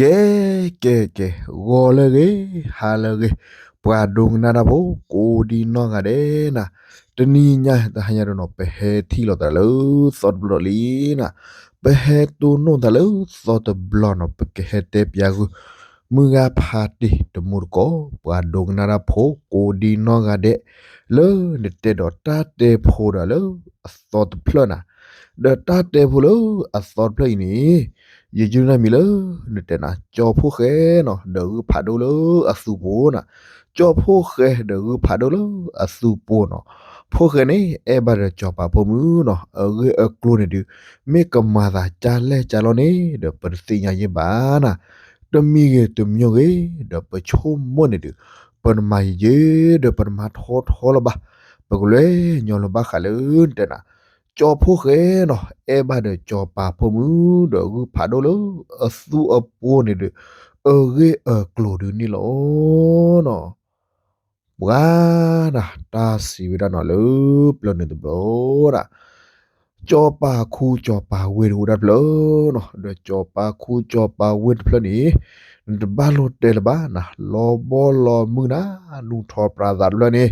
ကဲ ကဲ ကဲ ဂီၤလၢအဂ့ၤ ဟါလၢအဂ့ၤ ပှၤဒိကနၣ်တၢ်ဖိ ကိးဒံနီၢ်ဂၤဒဲးနၤ, တနံၤညါတဟါညါဒီးနီၤ ပဟဲထံၣ်လိာ်သးလၢသီတဘျီလံနၤ, ပဟဲတိၢ်နီၣ်သးလၢသီတဘျီနီၤ ပကဟဲတဲပၠးဂုာ် မုၢ်ဂၤဖါတံၢ်တမူတကိး ပှၤဒိကနၣ်တၢ်ဖိ ကိးဒံနီၢ်ဂၤဒဲး, လၢနတဲဒီးတၢ်တဲဖိဒီးလၢအသီတဖျၢၣ်နၤ, ဒီးတၢ်တဲဖိလၢအသီတဖျၢၣ်အံၤန့ၣ် ယယုၢ်နၢ်မံၤလၢ နတဲနၤ ကၠီဖှိၣ်ဃဲနီၤ ဒီးဂုၢ်ဖးဒိၣ်လၢအသူပူၤနၤ, ကၠီဖှိၣ်ဃဲဒီးဂုၢ်ဖးဒိၣ်လၢအသူပူၤနီၤ, ဖှိၣ်ဃဲန့ၣ် အဲၣ်ဘၣ်ဒီးကၠီၤပၤဖိမုၣ်နီၤ အဂ့ၢ်အကျိၤန့ၣ်ဒုး မ့ၢ်ကမၤသးကၢ်လဲၢ်ကၢ်လီၢ်န့ၣ်ဒီး ပတသ့ၣ်ညါယဲဘၣ်နၤ, တမံၤဂ့ၤတမံၤဂ့ၤ ဒီးပဆိကမိၣ်န့ၣ်ဒုး ပနမၤယံာ်ယံာ် ဒီးပနမၤထီထီလၢၤဘၣ်, ပကလဲၤညီလၢၤဘၣ်ဃးလၢနတဲနၤ ကၠီဖှိၣ်ဃဲနီၤ အဲၣ်ဘၣ်ဒီးကၠီၤပၤဖိမုၣ် ဒီးဂုၢ်ဖးဒိၣ်လၢအသူအပူၤန့ၣ်ဒီး အဂ့ၢ်အကျိၤဒုးန့ၣ်လီၤနီၤ. ပှၤနၤ တၢ်စံးဝဲဒၣ်နီၤလၢပျၢၤန့ၣ်တဘျီဒၣ် ကၠီၤပၤခူကၠီၤပၤဝ့ၢ်တအိၣ်ဒၣ်တဖျၢၣ်နီၤ, ဒီးကၠီၤပၤခူကၠီၤပၤဝ့ၢ်တဖျၢၣ်န့ၣ် နတဘၣ်လိၣ်တဲလၢၤဘၣ်နၤ, လီၤဘီလီၤမုၢ်နၤ, နူၢ်ထီၣ်ပြးသးတဖျၢၣ်န့ၣ်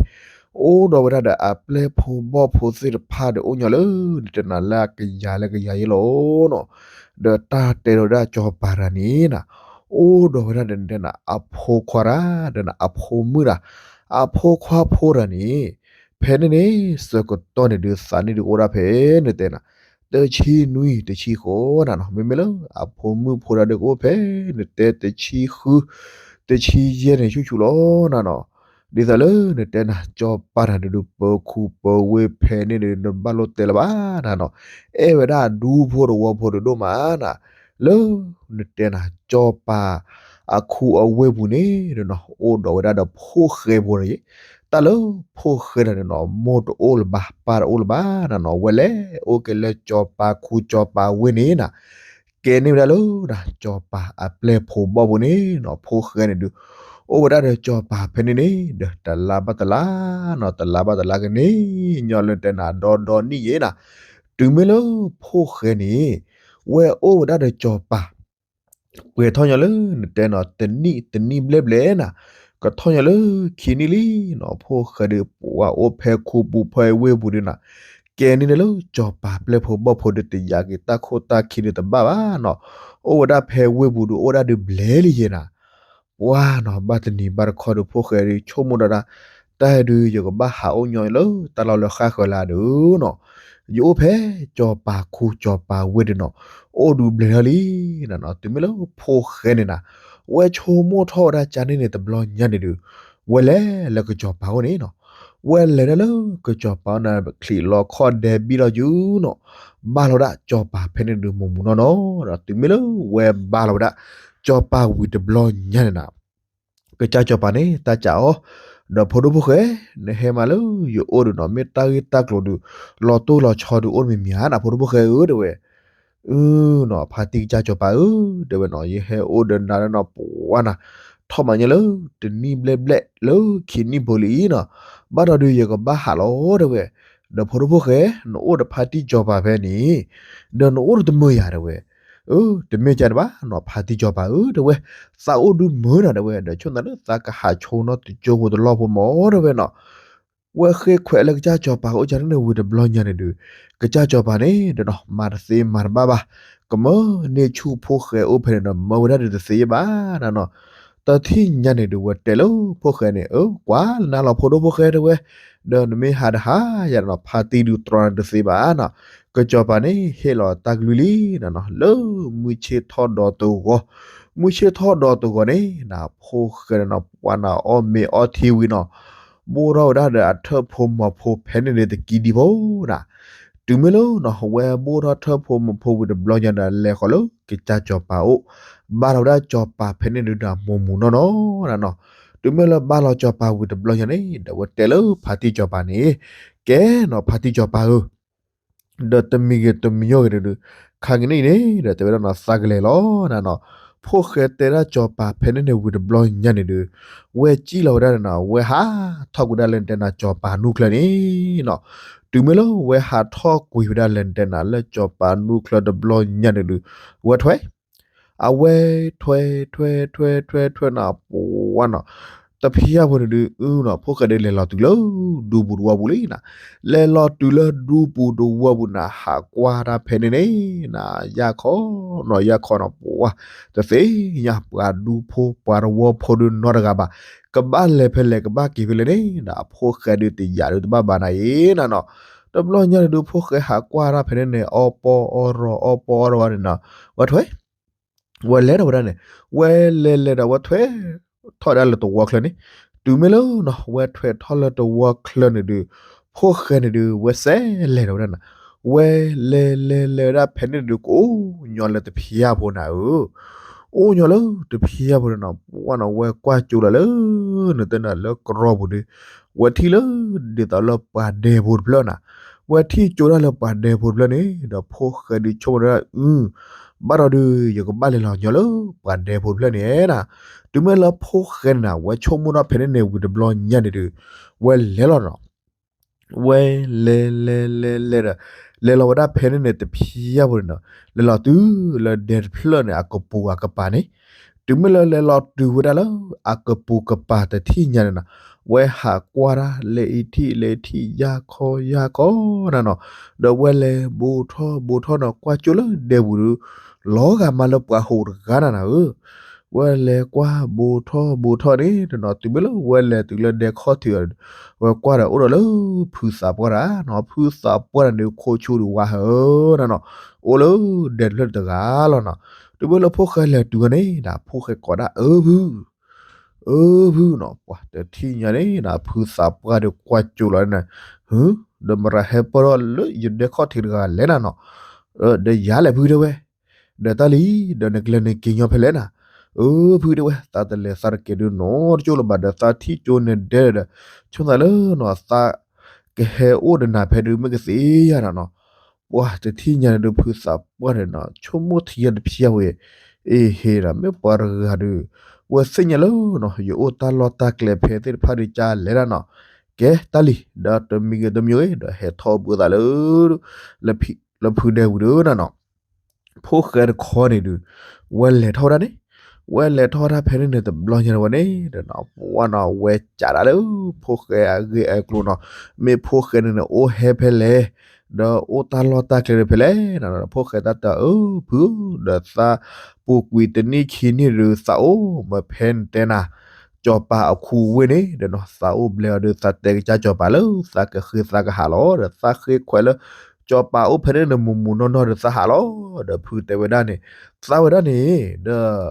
အိၣ်ဒီးဝဲဒၣ်ဒီးအပျဲၢ်ဖိဘီၣ်ဖိသ့ၣ်တဖၣ်ဒီးအိၣ်ညီလၢ နတဲနၤလၢကယၤလၢကယၤယဲလီၤနီၤ, ဒီးတၢ်တဲဒီးဝဲဒၣ်ကၠီၤပၤတဂၤန့ၣ်နၤ အိၣ်ဒီးဝဲဒၣ်ဒီးနတဲနၤ အဖိခွါတဂၤ ဒီးနအဖိမုၣ်တဂၤ, အဖိခွါဖိတဂၤန့ၣ် ဖဲန့ၣ်န့ၣ် ဆၢကတီၢ်န့ၣ်ဒုးသးန့ၣ်ဒုးအိၣ်ဒၣ်ဖဲ နတဲနၤ တဆံနွံတဆံဃိးနၤနီၤ, မ့မ့ၢ်လၢအဖိမုၣ်ဖိတဂၤဒီးကအိၣ်ဖဲ နတဲတဆံဃု တဆံယဲၢ်န့ၣ်ဆူၣ်ဆူၣ်လီၤနၤနီၤ, ဒ်သိးလၢနတဲနၤ ကၠီၤပၤတဂၤန့ၣ်ဒုး ပၢၤခူပၢၤဝ့ၢ်ဖဲန့ၣ်ဒုး နဘၣ်လိၣ်တဲလၢၤဘၣ်နၤနီၤ, အဲၣ်ဝဲဒၣ်ဒူဖိတဝီဖိဒုးဒိၣ်မးနၤ, လၢနတဲနၤ ကၠီၤပၤ အခူအဝ့ၢ်ပူၤန့ၣ်နၤနီၤ အိၣ်ဒီးဝဲဒၣ်ဒီးဖိၣ်ဃဲဖိတဂၤအံၤ, တၢ်လၢဖိၣ်ဃဲတဂၤန့ၣ်နီၤ မိၢ်တအိၣ်လၢၤဘၣ် ပၢ်တအိၣ်လၢၤဘၣ်နၤနီၤ, ဝဲလဲၤအိၣ်က့ၤလၢကၠီၤပၤခူကၠီၤပၤဝ့ၢ်န့ၣ်နၤ, ကဲန့ၢ်ဝဲဒၣ်လၢနၤ ကၠီၤပၤအပျဲၢ်ဖိဘီၣ်ဖိန့ၣ်နီၤ, ဖိၣ်ဃဲန့ၣ်ဒုး အိၣ်ဝဲဒၣ်ဒီးကၠီၤပၤဖဲန့ၣ်န့ၣ် ဒီးတလါဘၣ်တလါနီၤ, တလါဘၣ်တလါကန့ၢ်ညီလၢနတဲနၤ ဒီဒီနံၣ်ယဲနၤ, တုၤမ့ၢ်လၢဖိၣ်ဃဲန့ၣ် ဝဲအိၣ်ဝဲဒၣ်ဒီးကၠီၤပၤ ပှဲၤထီၣ်ညီလၢနတဲနီၤ တနံၣ်တနံၣ်ဘျဲၣ်ဘျဲၣ်နၤ, ကထီၣ်ညီလၢခံနံၣ်လံနီၤ, ဖိၣ်ဃဲဒုး ပှၤအိၣ်ဖဲခူပူၤဖဲဝ့ၢ်ပူၤဒုးနၤ, ကဲန့ၣ်လၢကၠီၤပၤပျဲၢ်ဖိဘီၣ်ဖိဒုး တယာ်က့ၤတၢ်ခိၣ်တၢ်ခံဒုးတဘၣ်ဘၣ်နီၤ, အိၣ်ဝဲဒၣ်ဖဲဝ့ၢ်ပူၤဒုး အိၣ်ဝဲဒၣ်ဒုးဘျဲၣ်လံယဲနၤ ပှၤနီၤ ဘၣ်တနံၤဘၣ်တခီဒီး ဖိၣ်ဃဲဒုး ဆိကမိၣ်ဒီးဒၣ် တၢ်ဒုး ယကဘၣ်ဟးအိၣ်ညီလၢတၢ်လီၢ်လၢဃၣ်ဃၢၤလၢဒုးနီၤ, ယအိၣ်ဖဲကၠီၤပၤခူကၠီၤပၤဝ့ၢ်ဒုးနီၤ, အိၣ်ဒုးဘျဲၣ်ထီၣ်လံနၤနီၤ, တုၤမ့ၢ်လၢဖိၣ်ဃဲန့ၣ်နၤ, ဝဲဆိကမိၣ်ထီၣ်ဝဲဒၣ်ကန့ၣ်န့ၣ် တဘျီညါန့ၣ်ဒုး ဝဲလဲၤလၢကၠီၤပၤအိၣ်န့ၣ်နီၤ, ဝဲလဲၤဒၣ်လၢကၠီၤပၤအိၣ်န့ၣ် ချံးလီၤခီၣ်ဒဲဘံၣ်လီၤယုာ်နီၤ, ဘၣ်လီၤဝဲဒၣ်ကၠီၤပၤဖဲန့ၣ်ဒုး မိၢ်မူနီၢ်နီၢ်ဒီး တုၤမ့ၢ်လၢဝဲဘၣ်လီၤဝဲဒၣ် ကၠီၤပၤဝံၤတဘျီညါန့ၣ်နၤ ကစၢ်ကၠီၤပၤန့ၣ် တၢ်စံးအီၤ, ဒီးဖိဒိၣ်ဖိၣ်ဃဲ, နဟဲမးလၢယအိၣ်ဒုးနီၤ မ့ၢ်တၢ်ဂ့ၢ်တၢ်ကျိၤဒုး လီၤတိၢ်လီၤဆီဒုးအိၣ်တမံၤမံၤဧါနၤ ဖိဒိၣ်ဖိၣ်ဃဲဧၢ တဲဝဲ. အၢနီၤ ဖါတံၢ်ကစၢ်ကၠီၤပၤဧၢ တဲဝဲနီၤ ယဟဲအိၣ်ဒီးနၤလၢနီၤ ပှၤနၤ ထီၣ်မးညါလၢ တနံၣ်ဘျဲၣ်ဘျဲၣ်လၢခံနံၣ်ဖိလံနီၤ, ဘၣ်ဒီးဒုးယကဘၣ်ဟးလီၤ တဲဝဲ. ဒီးဖိဒိၣ်ဖိၣ်ဃဲ, နအိၣ်ဒီးဖါတံၢ်ကၠီၤပၤဖဲန့ၣ် ဒီးနအိၣ်ဒီးတမုာ်ယၤ တဲဝဲ. အၢ တမ့ၢ်ကန့ၣ်ဘၣ်နီၤ ဖါတံၢ်ကၠီၤပၤဧၢ တဲဝဲ, သးအိၣ်ဒုးမုာ်နၤ တဲဝဲ, ဒီးဆိၣ်နၤလၢသးကဟးဆိနီတကၠိဖိတလီၢ်ဖိမး တဲဝဲနီၤ. ဝဲဃ့ခွဲးလၢကစၢ်ကၠီၤပၤအိၣ်ကန့ၣ်ဝံၤတဘျီညါန့ၣ်ဒုး ကစၢ်ကၠီၤပၤန့ၣ်ဒီးနီၤ မၤတသ့မၤတဘၣ်ဘၣ်, ကမၢန့ၢ်ဆူၣ်ဖိၣ်ဃဲအိၣ်ဖဲန့ၣ်ဒီး မၢဝဲဒၣ်ဒုးတသ့ဘၣ်နၤနီၤ. တထံၣ်ညါန့ၣ်ဒုး ဝဲတဲလၢဖိၣ်ဃဲန့ၣ် အၢ ကွၢ်လၢနၤလီၤဖိဒိၣ်ဖိၣ်ဃဲ တဲဝဲ, ဒီးနမ့ၢ်ဟးတဟါယၤနီၤ ဖါတံၢ်ဒုးတြီနၤတသ့ဘၣ်နီၤ. ကစၢ်ကၠီၤပၤန့ၣ် ဟ့ၣ်လီၤတၢ်ကလုၢ်လံနၤနီၤ လၢမုၢ်ဆ့ၣ်ထီၣ်ဒီးတဂီၤ, မုၢ်ဆ့ၣ်ထီၣ်ဒီးတဂီၤန့ၣ်နၤ ဖိၣ်ဃဲန့ၣ်နီၤ ပှၤနၤအီၣ်မ့ၤအီထံဝံၤနီၤ ဘိၣ်ထီၣ်ဝဲဒၣ်ဒီးအထၢၣ်ဖိမီၤဖိဖဲန့ၣ်န့ၣ်တကံဒံဖိနၤ. တုၤမ့ၢ်လၢနီၤ ဝဲဘိၣ်ထီၣ်ထၢၣ်ဖိမီၤဖိဝံၤတဘျီညါဒီး လဲၤဃီၤလၢကစၢ်ကၠီၤပၤအိၣ်, ဘါထီၣ်ဝဲဒၣ်ကၠီၤပၤဖဲန့ၣ်ဒုးဒီး မိၢ်မူနီၢ်နီၢ်နၤနီၤ. တုၤမ့ၢ်လၢဘါလီၤကၠီၤပၤဝံၤတဘျီညါန့ၣ် ဒီးဝဲတဲလၢဖါတံၢ်ကၠီၤပၤန့ၣ်, ကဲနီၤ ဖါတံၢ်ကၠီၤပၤဧၢ ဒီးတမံၤဂ့ၤတမံၤဂ့ၤန့ၣ်ဒုး ခါကနံၣ်အံၤန့ၣ်ဒီး တဲဝဲဒၣ်နီၤ သးကလဲၤလီၤနၤနီၤ. ဖိၣ်ဃဲတဲဒၣ်ကၠီၤပၤဖဲန့ၣ်န့ၣ်ဝံၤတဘျီညါန့ၣ်ဒုး ဝဲစံၣ်လီၤဝဲဒၣ်နၤနီၤ ဝဲဟးထီၣ်ကွံာ်ဒၣ်လၢနတဲနၤ ကၠီၤပၤနူၢ်ချၢန့ၣ်နီၤ. တုၤမ့ၢ်လၢဝဲဟးထီၣ်ကွံာ်ဝဲဒၣ်လၢနတဲနၤလၢကၠီၤပၤနူၢ်ချၢတဘျီညါန့ၣ်ဒုး ဝဲထွဲ အဝဲထွဲထွဲထွဲထွဲထွဲနီၤ ပှၤနီၤ, တဖျၢၣ်ဖိန့ၣ်ဒုး အနီၤ ဖိၣ်ဃဲဒုးလဲၤလီၤတုၤလၢ ဒူပူၤတဝီပူၤလံနီၤ. လဲၤလီၤတုၤလၢဒူပူၤတဝီပူၤနီၤ ဟးကွၢ်တၢ်ဖဲန့ၣ်န့ၣ်နီၤ ယၢ်ခီနီၤ ယၢ်ခီနီၤ ပှၤတသ့ၣ်ညါ ပှၤဒူဖိ ပှၤတဝီဖိဒုးနီတဂၤဘၣ်. ကဘၣ်လဲၤဖဲလဲၣ် ကဘၣ်က့ၤဖဲလဲၣ်န့ၣ်နီၤ အဖိၣ်ဃဲဒုးတယာ်ဒုးတဘၣ်ဘၣ်နၤအံၤနီၤနီၤ. တဘျီညါန့ၣ်ဒုး ဖိၣ်ဃဲဟးကွၢ်တၢ်ဖဲန့ၣ်န့ၣ် အီပီအီရီၤ အီပီအီရီၤန့ၣ်နီၤ ဝဲထွဲ ဝဲလဲၤဒီးဝဲဒၣ်န့ၣ် ဝဲလဲၤလဲၤဒီးဝဲထွဲထီၣ်ဒၣ်လၢတဝီချၢန့ၣ်, တုၤမ့ၢ်လၢနီၤ ဝဲထွဲထီၣ်လၢတဝီချၢန့ၣ်ဒုး ဖိၣ်ဃဲန့ၣ်ဒုး ဝဲစဲးလဲၤဒီးဝဲဒၣ်နီၤ. ဝဲလဲၤလဲၤလဲၤဝဲဒၣ်ဖဲန့ၣ်န့ၣ်ဒုး ကအိၣ်ညီလၢတဖျၢၣ်ဖိနၤဧၢ, အိၣ်ညီလၢတဖျၢၣ်ဖိန့ၣ်နီၤ ပှၤနီၤ ဝဲကွၢ်ကၠိလီၤလၢ နတဲနၤလၢကရီပူၤဒုး ဝဲထံၣ်လၢ ဒ်သိးလၢပှၤဒဲဖိတဖျၢၣ်နီၤ, ဝဲထံၣ်ကၠိဒၣ်လၢပှၤဒဲဖိတဖျၢၣ်န့ၣ် ဒီးဖိၣ်ဃဲဒုးဆိကမိၣ်ဒၣ် အု ဘၣ်ဒီးဒုး ယကဘၣ်လဲၤလီၤညီလၢပှၤဒဲဖိတဖျၢၣ်န့ၣ်နီၤ. တုၤမ့ၢ်လၢဖိၣ်ဃဲန့ၣ်နီၤ ဝဲဆိကမိၣ်ထီၣ်ဖဲန့ၣ်န့ၣ် ဝံၤတဘျီညါန့ၣ်ဒုး ဝဲလဲၤလီၤနီၤ. ဝဲလဲၤလဲၤလဲၤလဲၤဒီး လဲၤလီၤဝဲဒၣ်ဖဲန့ၣ်န့ၣ် တဖျၢၣ်ဖိန့ၣ်နီၤ, လဲၤလီၤတုၤလၢဒဲတဖျၢၣ်န့ၣ် အကပူၤအကပၤန့ၣ်, တုၤမ့ၢ်လၢလဲၤလီၤတုၤဝဲဒၣ်လၢ အကပူၤကပၤတထံၣ်ညါန့ၣ်နီၤ, ဝဲဟးကွၢ်တၢ် လဲၤအံၤထံၣ်လဲၤထံၣ် ယၢ်ခီယၢ်ခီနၤနီၤ, ဒီးဝဲလဲၤဘူးထီၣ်ဘူးထီၣ်နီၤ ကွၢ်ကၠိလၢဒဲပူၤဒုး လီၤဂာ်မးလၢပှၤဟိးတဂၤနၤနၤဧၢ ဝဲလဲၤကွၢ်ဘူးထီၣ်ဘူးထီၣ်န့ၣ်နီၤ, တုၤမ့ၢ်လၢဝဲလဲၤတုၤလၢဒဲခီၣ်ထံးအီၤ, ဝဲကွၢ်ဒီးအိၣ်ဒီးလၢ ဖုသးပှၢ်တဂၤနီၤ, ဖုသးပှၢ်န့ၣ်ဒုး ခိၣ်ဆူၣ်ဒုးဝါဟၢနၤနီၤ, အိၣ်လၢဒဲတဖျၢၣ်တဂၤလီၤနီၤ. တုၤမ့ၢ်လၢဖိၣ်ဃဲလဲၤတုၤဝဲန့ၣ်ဒီး ဖိၣ်ဃဲကိးဒၣ်အၢဖု အၢဖုနီၤ, ပှၤတထံၣ်ညါန့ၣ်ဒီး ဖုသးပှၢ်ဒီးကွၢ်ကၠိလီၤန့ၣ်, ဟ ဒီးမတၤဟဲပၢၢ်ထီၣ်လၢယဒဲခီၣ်ထံးတဂၤလဲၣ်နၤနီၤ, ဒီးယၤလဲၣ်ဖုတဲဝဲ, ဒီးတၢ်လံၤ ဒီးနကလဲၤနက့ၤညီဖဲလဲၣ်နၤ, အၢဖုတဲဝဲ သးတလဲၤသးတက့ၤဒုးနီတကၠိလၢၤဘၣ်ဒီး သးထံၣ်ကၠိနဒဲဒီး ဆိသးလၢနီၤ သးကဟဲအိၣ်ဒီးနၤဖဲဒုး မ့ၢ်ကသ့ယၤနၤနီၤ. ပှၤတထံၣ်ညါန့ၣ်ဒုး ဖုသးပှၢ်န့ၣ်နီၤ ဆိကမိၣ်ထံယၤတဖျၢၣ်ဝဲ, အ့ဟ့ဒီး မ့ၢ်ပှၤတဂၤဒုး ဝဲသ့ၣ်ညါလၢနီၤ ယအိၣ်တၢ်လီၢ်တၢ်ကျဲဖဲသ့ၣ်တဖၣ်ဒုးကလဲၣ်နၤနီၤ, ကဲတၢ်လံၤ ဒီးတမံၤဂ့ၤတမံၤဂ့ၤ ဒီးဟဲထီၣ်ဘုသးလၢ လၢဖုဒဲပူၤဒုးနၤနီၤ. ဖိၣ်ဃဲတခီန့ၣ်ဒုး ဝဲလဲၤထီၣ်ဝဲဒၣ်န့ၣ်, ဝဲလဲၤထီၣ်ဝဲဒၣ်ဖဲန့ၣ်န့ၣ် တဘျီညါန့ၣ်ဝဲန့ၣ် ဒီးနီၤ ပှၤနီၤ ဝဲကးဒၣ်လၢ ဖိၣ်ဃဲအဂ့ၢ်အကျိၤနီၤ, မ့ၢ်ဖိၣ်ဃဲန့ၣ်န့ၣ် အိၣ်ဟဲဖဲလဲၣ်, ဒီးအိၣ်တၢ်လီၢ်တၢ်ကျဲဒီးဖဲလဲၣ်နၤ, ဒီးဖိၣ်ဃဲတၢ်တဲအၢ ဖုဧၢ, ဒီးသးပူၤကွံာ်တနံၣ်ခံနံၣ်ဒုး သးအိၣ်မၢဖဲနတဲနၤ ကၠီၤပၤအခိၣ်ဝ့ၢ်န့ၣ် ဒီးနီၤ သးအိၣ်ဘျဲအီၤဒီး သးတဲကစၢ်ကၠီၤပၤလၢ သးကဃ့သးကဟးလီၤ, ဒီးသးဃ့ခွဲးလၢ ကၠီၤပၤအိၣ်ဖဲန့ၣ်န့ၣ် မူးမူးနီၢ်နီၢ်ဒီးသးဟးလီၤ, ဒီးဖုတဲဝဲဒၣ်န့ၣ်, သးဝဲဒၣ်န့ၣ် ဒီး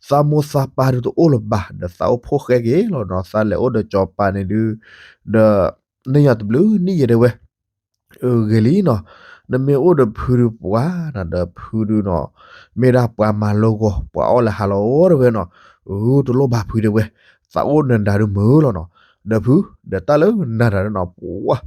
သးမိၢ်သးပၢ်ဒုးတအိၣ်လၢၤဘၣ်, ဒီးသးအိၣ်ဖိၣ်ဃဲက့ၤလီၤနီၤ, သးလဲၤအိၣ်ဒီးကၠီၤပၤန့ၣ်ဒုး, ဒီး န့ၢ်ယၤတဘျုးနံၣ်ယဲတဲဝဲ ဂ့ၤလံနီၤ, နမ့ၢ်အိၣ်ဒီးဖုဒုးပှၤနီၤ ဒီးဖုဒုးနီၤ, မ့ၢ်ဒၣ်ပှၤမၤလိဂီၤ ပှၤအီၣ်လၢဟးလီၤတဲဝဲနီၤ, အၢ တလိၣ်ဘၣ်ဖုတဲဝဲ, သးအိၣ်နၤဒုးမုာ်လီၤနီၤ, ဒီးဖု ဒီးတၢ်လၢနၤတၢ်နီၤ ပှၤ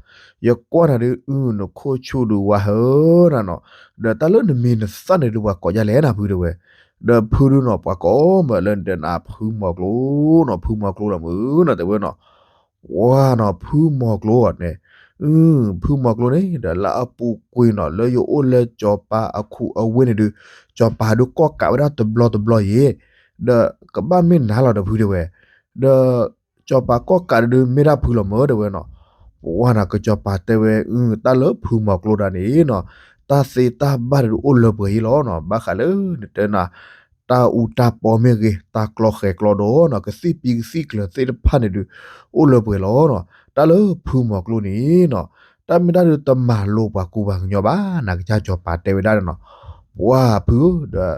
ယကွၢ်နၤဒုး အု နခိၣ်ဆူၣ်ဒုးဝါဟၢနၤနီၤ, ဒီးတၢ်လၢနမံၤနသၣ်န့ၣ်ဒုးပှၤကိးယါလဲၣ်နၤဖုတဲဝဲ, ဒီးဖုဒုးနီၤ ပှၤကိးမၢလၢနတဲနၤဖုမီၤကျိနီၤ, ဖုမီၤကျိလီၤမုာ်နီၤတဲဝဲနီၤ ပှၤနီၤ ဖုမီၤကျိန့ၣ်, အု ဖုမီၤကျိန့ၣ် ဒီးလၢအပူၤကွံာ်နီၤ လၢယအိၣ်လၢကၠီၤပၤအခိၣ်အဝ့ၢ်န့ၣ်ဒုး, ကၠီၤပၤဒုးကီၣ်ကးဝဲဒၣ်တဘျီတဘျီယဲ, ဒီးကဘၣ်မ့ၢ်နၤလီၤဒီးဖုတဲဝဲ, ဒီးကၠီၤပၤကီၣ်ကးဒုးမ့ၢ်ဒၣ်ဖုလီၤမၢတဲဝဲနီၤ, ပှၤနီၤ ကၠီၤပၤတဲဝဲ အု တၢ်လၢဖုမီၤကျိဒၣ်န့ၣ်နီၤ, တၢ်သ့တၢ်ဘၣ်ဒုးအိၣ်လၢပှဲၤအံၤလီၤနီၤ, ဘၣ်ဃးလၢနတဲနၤ တၢ်အူတၢ်ပီမ့ၢ်ဂ့ၤ, တၢ်ကျီဃဲၤကျီဒီးနီၤ, ကသံၣ်ပံကသံၣ်ကျၢၤသ့ၣ်တဖၣ်န့ၣ်ဒုး အိၣ်လၢပှဲၤလီၤနီၤ, တၢ်လၢဖုမီၤကျိန့ၣ်နီၤ, တၢ်မ့ၢ်တၢ်ဒုးတမၤလိပှၤကူပှၤကညီဘၣ်, နၤကစၢ်ကၠီၤပၤတဲဝဲဒၣ်နီၤ, ပှၤဖုဧၢ, ဒီး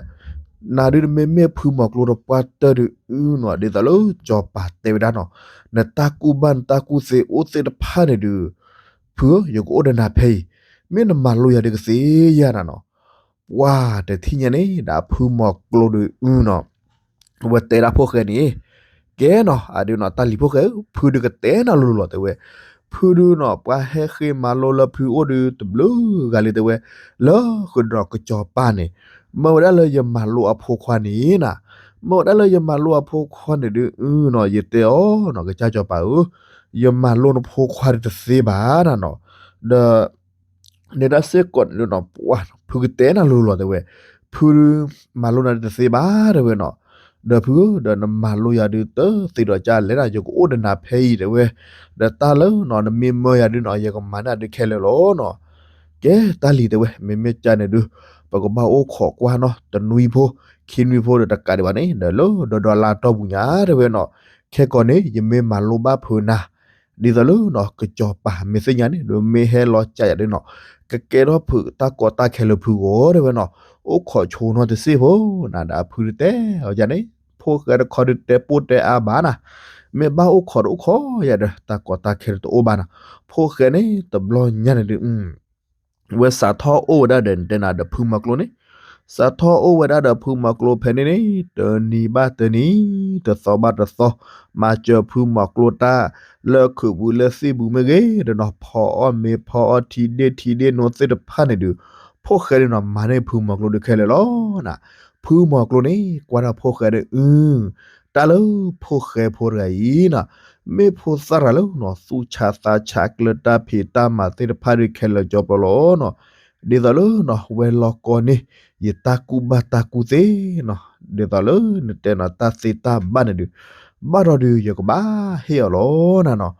နၤဒုးနမ့မ့ၢ်ဖုမီၤကျိဒီးပှၤတၢၢ်ဒုး အုနီၤ, ဒ်သိးလၢကၠီၤပၤတဲဝဲဒၣ်နီၤ, နတၢ်ကူၣ်ဘၣ်နတၢ်ကူၣ်သ့အိၣ်သ့ၣ်တဖၣ်န့ၣ်ဒုး, ဖုဧၢ, ယကအိၣ်ဒီးနၤဖဲအံၤ, မ့ၢ်နမၤလိယၤဒုးကသ့ယၤနၤနီၤ, ပှၤတထံၣ်ညါန့ၣ် ဒီးဖုမီၤကျိဒုး အုနီၤ, ဝဲတဲဒၣ်ဖိၣ်ဃဲန့ၣ်, ကဲနီၤ, အဒုးနီၤ တၢ်လံၤဖိၣ်ဃဲဧၢ, ဖုဒုးကတဲနၤလိၤလိၤလီၤတဲဝဲ, ဖုဒုးနီၤ ပှၤဟဲဃ့မၤလိလၢဖုအိၣ်ဒုးတဘျုးဂၤလံတဲဝဲ, လၢဃုာ်ဒီးကစီၤပၤန့ၣ်, မၢဝဲဒၣ်လၢယမၤလိအဖိခွါန့ၣ်နၤ, မၢဝဲဒၣ်လၢယမၤလိအဖိခွါန့ၣ်ဒုး အုနီၤ ယတဲအီၤနီၤ ကစၢ်စီၤပၤဧၢ, ယမၤလိနဖိခွါဒုးတသ့ဘၣ်နၤနီၤ, ဒီး န့ၣ်ဒၣ်စ့ၢ်ကီးန့ၣ်ဒုးနီၤ ပှၤ ဖုကတဲနၤလိၤလိၤတဲဝဲ, ဖ ဖုဒုးမၤလိနၤဒုးတသ့ဘၣ် တဲဝဲနီၤ. ဒီးဖုဧၢ, ဒီးနမၤလိယၤဒုးတသ့ဒီးကလဲၣ်နၤ, ယကအိၣ်ဒီးနၤဖဲအံၤ တဲဝဲ, ဒီးတၢ်လၢနီၤ နမ့ၢ်မၢယၤဒုးနီၤ ယကမၤန့ၢ်ဒုးခဲလၢာ်လီၤနီၤ. ကဲတၢ်လံၤ တဲဝဲ, မ့မ့ၢ်ကန့ၣ်ဒုး ပကဘၣ်အိၣ်ခိးကွၢ်နီၤ တနွံဖိ ခံနွံဖိဒီးတကးဒံးဘၣ်န့ၣ် ဒီးလၢဒီးဒီးလါတီၢ်ပူၤညါ တဲဝဲနီၤ. ခဲကီးန့ၣ် ယမ့ၢ်မၤလိဘၣ်ဖုနၤ ဒ်သိးလၢနီၤ ကစီၤပၤမ့ၢ်သ့ၣ်ညါန့ၣ် ဒီးမ့ၢ်ဟဲလီၤကးယၤဒုးနီၤ ကကဲထီၣ်ဖုးတၢ်ကီတၢ်ခဲလၢဖုဂီၢ် တဲဝဲနီၤ. အိၣ်ခိးဆိနီတစ့ၢ်ဖိနၤ, ဒီးအဖုဒုးတဲအီၤယၤန့ၣ် ဖိၣ်ဃဲတခီဒုးတဲပိၢ်တဲအါဘၣ်နၤ, မ့ၢ်ဘၣ်အိၣ်ခိးဒီးအိၣ်ခိးယၤဒီး တၢ်ကီတၢ်ခဲတအိၣ်ဘၣ်နၤ. ဖိၣ်ဃဲန့ၣ် တဘျီညါန့ၣ်ဒုး ဝဲစးထီၣ်အိၣ်ဝဲဒၣ်ဒီး နတဲနၤဒီးဖုမီၤကျိန့ၣ်, စးထီၣ်အိၣ်ဝဲဒၣ်ဒီးဖုမီၤကျိဖဲန့ၣ်န့ၣ် တနံၤဘၣ်တနံၤ တသီဘၣ်တသီ မၤစၢၤဖုမီၤကျိတၢ် လၢခုးပူၤလၢသ့ၣ်ပူၤမ့ၢ်ဂ့ၤဒီးနီၤ ဖီအီၣ်မ့ၤဖီအီၣ်ထံဒ့ၣ်ထံဒ့ၣ်နိသ့ၣ်တဖၣ်န့ၣ်ဒုး ဖိၣ်ဃဲန့ၣ်နီၤ မၤန့ၢ်ဖုမီၤကျိဒုးခဲလၢာ်လီၤနၤ. ဖုမီၤကျိန့ၣ် ကွၢ်တၢ်ဖိၣ်ဃဲဒီး အု တၢ်လၢဖိၣ်ဃဲဖိတဂၤအံၤနီၤ မ့ၢ်ဖိသၣ်ရၤလၢနီၤ သူၣ်ဆါသးဆါကျၢတၢ်ဖံးတၢ်မၤသ့ၣ်တဖၣ်ဒုးခဲလၢာ်ကၠီပျီလီၤနီၤ. ဒ်သိးလၢနီၤ ဝဲလီၢ်ကီၢ်န့ၣ် ယတၢ်ကူၣ်ဘၣ်တၢ်ကူၣ်သ့နီၤ, ဒ်သိးလၢနတဲနီၤ တၢ်သ့တၢ်ဘၣ်န့ၣ်ဒုး ဘၣ်ဒီးဒုးယကဘၣ်ဟ့ၣ်အီၤလီၤနၤနီၤ.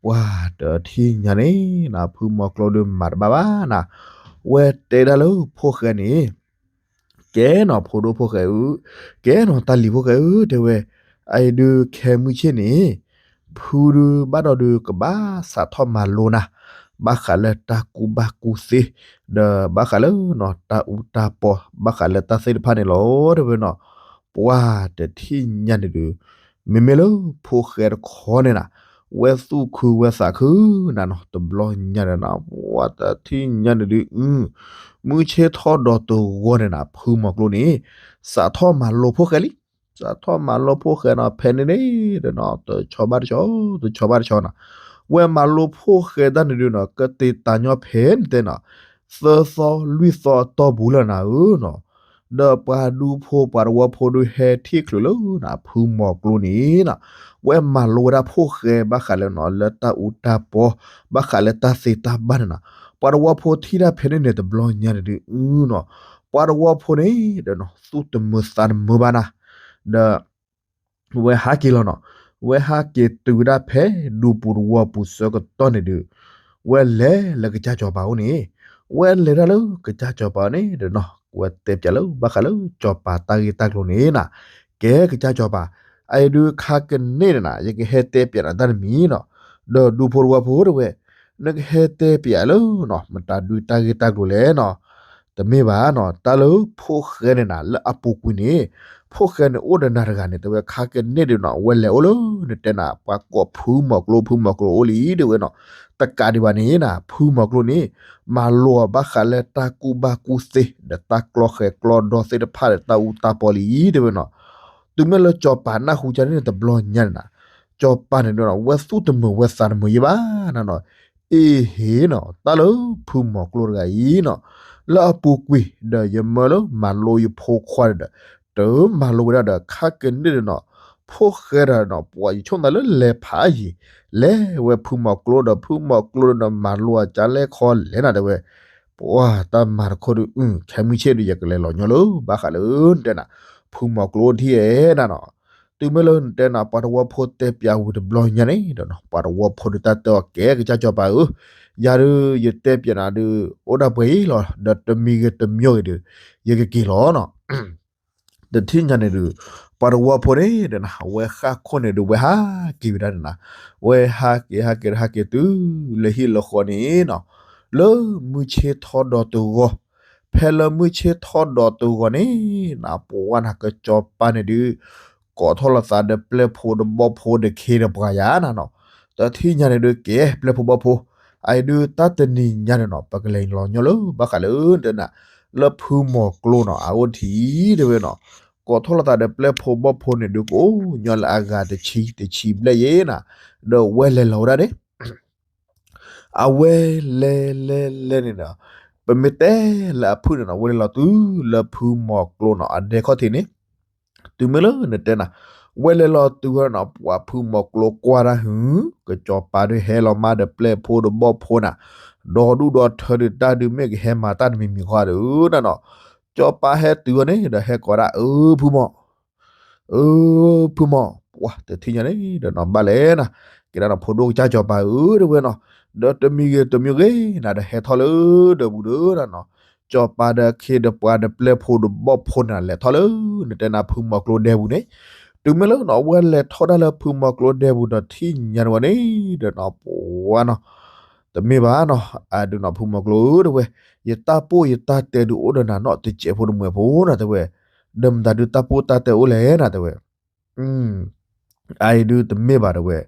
ပှၤတထံၣ်ညါန့ၣ်နၤ ဖုမီၤကျိဒုးမၤတဘၣ်ဘၣ်နၤ, ဝဲတဲဒၣ်လၢဖိၣ်ဃဲန့ၣ် ကဲနီၤ ဖိဒိၣ်ဖိၣ်ဃဲဧၢ, ကဲနီၤ တၢ်လံၤဖိၣ်ဃဲဧၢ တဲဝဲ, အအံၤဒုးခဲမုၢ်ဆ့ၣ်န့ၣ် ဖုဒုးဘၣ်ဒီးဒုးကဘၣ်စးထီၣ်မၤလိနၤ ဘၣ်ဃးလၢတၢ်ကူၣ်ဘၣ်ကူၣ်သ့ ဒီးဘၣ်ဃးလၢနီၤ တၢ်အူတၢ်ပီ ဘၣ်ဃးလၢတၢ်သ့ၣ်တဖၣ်န့ၣ်လီၤ တဲဝဲနီၤ. ပှၤတထံၣ်ညါန့ၣ်ဒုး မ့မ့ၢ်လၢဖိၣ်ဃဲတခီန့ၣ်နၤ ဝဲသူၣ်ခုဝဲသးခုနၤနီၤ တဘျီညါန့ၣ်နၤ ပှၤတထံၣ်ညါန့ၣ်ဒုး အု မုၢ်ဆ့ၣ်ထီၣ်ဒီးတဂီၤန့ၣ်နၤ ဖုမီၤကျိန့ၣ် စးထီၣ်မၤလိဖိၣ်ဃဲလံ, စးထီၣ်မၤလိဖိၣ်ဃဲနီၤ ဖဲန့ၣ်န့ၣ်ဒီးနီၤ တဆီဘၣ်တဆီ တဆီဘၣ်တဆီနီၤ, ဝဲမၤလိဖိၣ်ဃဲတၢ်န့ၣ်ဒုးနီၤ ကတ့ၤတၢ်ညီဖဲန့ၣ်တဲနီၤ သၢသီလွံၢ်သီအတီၢ်ပူၤလၢနၤဧၢနီၤ ဒီးပှၤဒူဖိပှၤတဝီဖိဒုးဟဲထံၣ်ချုးလၢနၤ ဖုမီၤကျိန့ၣ်နီၤ, ဝဲမၤလိဝဲဒၣ်ဖိၣ်ဃဲဘၣ်ဃးလၢနီၤ လၢတၢ်အူတၢ်ပီ ဘၣ်ဃးလၢတၢ်သ့တၢ်ဘၣ်န့ၣ်နီၤ, ပှၤတဝီဖိထံၣ်တၢ်ဖဲန့ၣ်န့ၣ် တဘျီညါန့ၣ်ဒုး အုနီၤ, ပှၤတဝီဖိန့ၣ်ဒီးနီၤ သူၣ်တမုာ်သးတမုာ်ဘၣ်နၤ, ဒီး ဝဲဟးက့ၤလီၤနီၤ, ဝဲဟးက့ၤတုၤဝဲဒၣ်ဖဲဒူပူၤတဝီပူၤဆၢကတီၢ်န့ၣ်ဒုး ဝဲလဲၤလၢကစၢ်စီၤပၤအိၣ်န့ၣ်, ဝဲလဲၤတၢ်လၢကစၢ်စီၤပၤန့ၣ်ဒီးနီၤ ဝဲတဲပၠးလၢဘၣ်ဃးလၢစီၤပၤတၢ်ဂ့ၢ်တၢ်ကျိၤန့ၣ်နၤ, ကဲကစၢ်စီၤပၤ, အအံၤဒုးခါကန့ၢ်န့ၣ်နၤ ယကဟဲတဲပၠးနၤတၢ်တမံၤနီၤ, ဒီးဒူဖိတဝီဖိတဲဝဲ, နကဟဲတဲပၠးလၢနီၤ မတၤဒုးတၢ်ဂ့ၢ်တၢ်ကျိၤလဲၣ်နီၤ, တမ့ၢ်ဘၣ်နီၤ တၢ်လၢဖိၣ်ဃဲန့ၣ်နၤ လၢအပူၤကွံာ်န့ၣ် ဖိၣ်ဃဲန့ၣ်အိၣ်ဒီးနၤတဂၤန့ၣ် တဲဝဲခါကန့ၢ်ဒုးနီၤ ဝဲလဲၤအိၣ်လၢနတဲနၤ ပှၤကိးဖုမီၤကျိ ဖုမီၤကျိအိၣ်လံ တဲဝဲနီၤ, တကးဒံးဘၣ်န့ၣ်နၤ ဖုမီၤကျိန့ၣ် မၤလိအီၤဘၣ်ဃးလၢတၢ်ကူၣ်ဘၣ်ကူၣ်သ့ ဒီးတၢ်ကျီဃဲၤကျီဒီသ့ၣ်တဖၣ်ဒီးတၢ်အူတၢ်ပီလံ တဲဝဲနီၤ, တုၤမ့ၢ်လၢစီၤပၤနၢ်ဟူကန့ၣ်န့ၣ် တဘျီညါန့ၣ်နၤ စီၤပၤန့ၣ်ဒီးနီၤ ဝဲသူၣ်တမုာ်ဝဲသးတမုာ်ယဲဘၣ်နၤနီၤ, အ့ဟ့နီၤ တၢ်လၢဖုမီၤကျိတဂၤအံၤနီၤ လၢအပူၤကွံာ်ဒီးယမၢလၢမၤလိယဖိခွါဒီး တမၤလိဝဲဒၣ်ဒီး ခါကန့ၢ်ဒီးနီၤ ဖိၣ်ဃဲဒီးနီၤ ပှၤယဆိကမိၣ်သးလၢလဲၤဖးယံၤ လဲၤဝဲဖုမီၤကျိဒီး ဖုမီၤကျိဒီးနီၤ မၤလိအကၢ်လဲၣ်ခီလဲၣ်နၤတဲဝဲ, ပှၤတၢ်မၤတခီဒုး ခဲမုၢ်ဆ့ၣ်ဒုး ယကလဲၤလီၤညီလၢဘၣ်ဃးလၢနတဲနၤ ဖုမီၤကျိထံၣ်အဲၣ်နၤနီၤ, တုၤမ့ၢ်လၢနတဲနၤ ပှၤတဝီဖိတဲပၠးဝံၤတဘျီညါန့ၣ်ဒီးနီၤ ပှၤတဝီဖိဒုးတၢ်တဲအီၤ ကဲကစၢ်စီၤပၤဧၢ, ယၤဒုး ယတဲပၠးနၤဒုး အိၣ်ဒၣ်ပှဲၤအံၤလီၤ ဒီးတမံၤဂ့ၤတမံၤဂ့ၤဒုး ယကက့ၤလီၤနီၤ တထံၣ်ညါန့ၣ်ဒုး ပှၤတဝီဖိန့ၣ်ဒီးနၤ ဝဲဃၣ်ခိၣ်န့ၣ်ဒုး ဝဲဟးက့ၤဝဲဒၣ်န့ၣ်နၤ, ဝဲဟးက့ၤဟးက့ၤဟးက့ၤတုၤ လၢဟံၣ်လၢဃီန့ၣ်နီၤ, လၢမုၢ်ဆ့ၣ်ထီၣ်ဒီးတဂီၤ, ဖဲလၢမုၢ်ဆ့ၣ်ထီၣ်ဒီးတဂီၤန့ၣ်နၤ ပှၤနၤကစီၤပၤန့ၣ်ဒုး ကိးထီၣ်လိာ်သးဒီးပျဲၢ်ဖိဒီးဘီၣ်ဖိဒီးခ့ဒီးပှၤယၤနၤနီၤ, တထံၣ်ညါန့ၣ်ဒုး ကဲပျဲၢ်ဖိဘီၣ်ဖိ, အအံၤဒုးတၢ်တနံၤညါန့ၣ်နီၤ ပကလဲၤလီၤညီလၢဘၣ်ဃးလၢနတဲနၤ လၢဖုမီၤကျိနီၤ အအိၣ်ထံၣ်တဲဝဲနီၤ, ကိးထီၣ်လိာ်သးဒီးပျဲၢ်ဖိဘီၣ်ဖိန့ၣ်ဒုး ကအိၣ်ညီလၢအဂၤတဆံတဆံဘျဲၣ်ယဲနၤ, ဒီးဝဲလဲၤလီၤဝဲဒၣ်န့ၣ် အဝဲလဲၤလဲၤလဲၤန့ၣ်ဒီး ပမ့ၢ်တဲလၢအဖုၣ်န့ၣ်နီၤ ဝဲလဲၤလီၤတုၤလၢဖုမီၤကျိနီၤ အဒဲခီၣ်ထံးန့ၣ်, တုၤမ့ၢ်လၢနတဲနၤ ဝဲလဲၤလီၤတုၤဝဲနီၤ ပှၤဖုမီၤကျိကွၢ်တၢ်ဟု ကစီၤပၤဒုးဟဲလီၤမၢ်ဒီးပျဲၢ်ဖိဒီးဘီၣ်ဖိနၤ, ဒီဒူၣ်ဒီထၢဒုးတၢ်ဒုးမ့ၢ်ကဟဲမၤတၢ်တမံၤမံၤဃီဒီးနၤနီၤ, စီၤပၤဟဲတုၤအီၤန့ၣ် ဒီးဟဲကိးဒၣ် အၢ ဖုမီၢ် အၢ ဖုမီၢ်, ပှၤတထံၣ်ညါန့ၣ်ဒီးနီၤ ဘၣ်လဲၣ်နၤ, ကဲဒၣ်နီၤ ဖိဒိၣ်ကစၢ်စီၤပၤဧၢ တဲဝဲနီၤ, ဒီးတမံၤဂ့ၤတမံၤဂ့ၤနၤ ဒီးဟဲထီၣ်လၢဒၢးပူၤဒီးနီၤ, စီၤပၤဒီးခ့ဒီးပှၤဒီးပျဲၢ်ဖိဒီးဘီၣ်ဖိန့ၣ် လဲၤထီၣ်လၢ နတဲနၤ ဖုမီၢ်ကျိဒဲပူၤန့ၣ်, တုၤမ့ၢ်လၢနီၤ အဝဲလဲၤထီၣ်ဒၣ်လၢဖုမီၢ်ကျိဒဲပူၤဒီးထံၣ်ညါန့ၣ်ဝဲန့ၣ်ဒီးနီၤ ပှၤနီၤ တမ့ၢ်ဘၣ်နီၤ, အဒုးနီၤ ဖုမီၢ်ကျိဧၢ တဲဝဲ, ယတၢ်ပိၢ်ယတၢ်တဲဒုးအိၣ်ဒီးနၤနီတစဲးဖိတမှဲးဖိနီၤ တဲဝဲ, ဒီးမတၤဒုးတၢ်ပိၢ်တၢ်တဲအိၣ်လဲၣ်နၤ တဲဝဲ, အအံၤဒုးတမ့ၢ်ဘၣ် တဲဝဲ,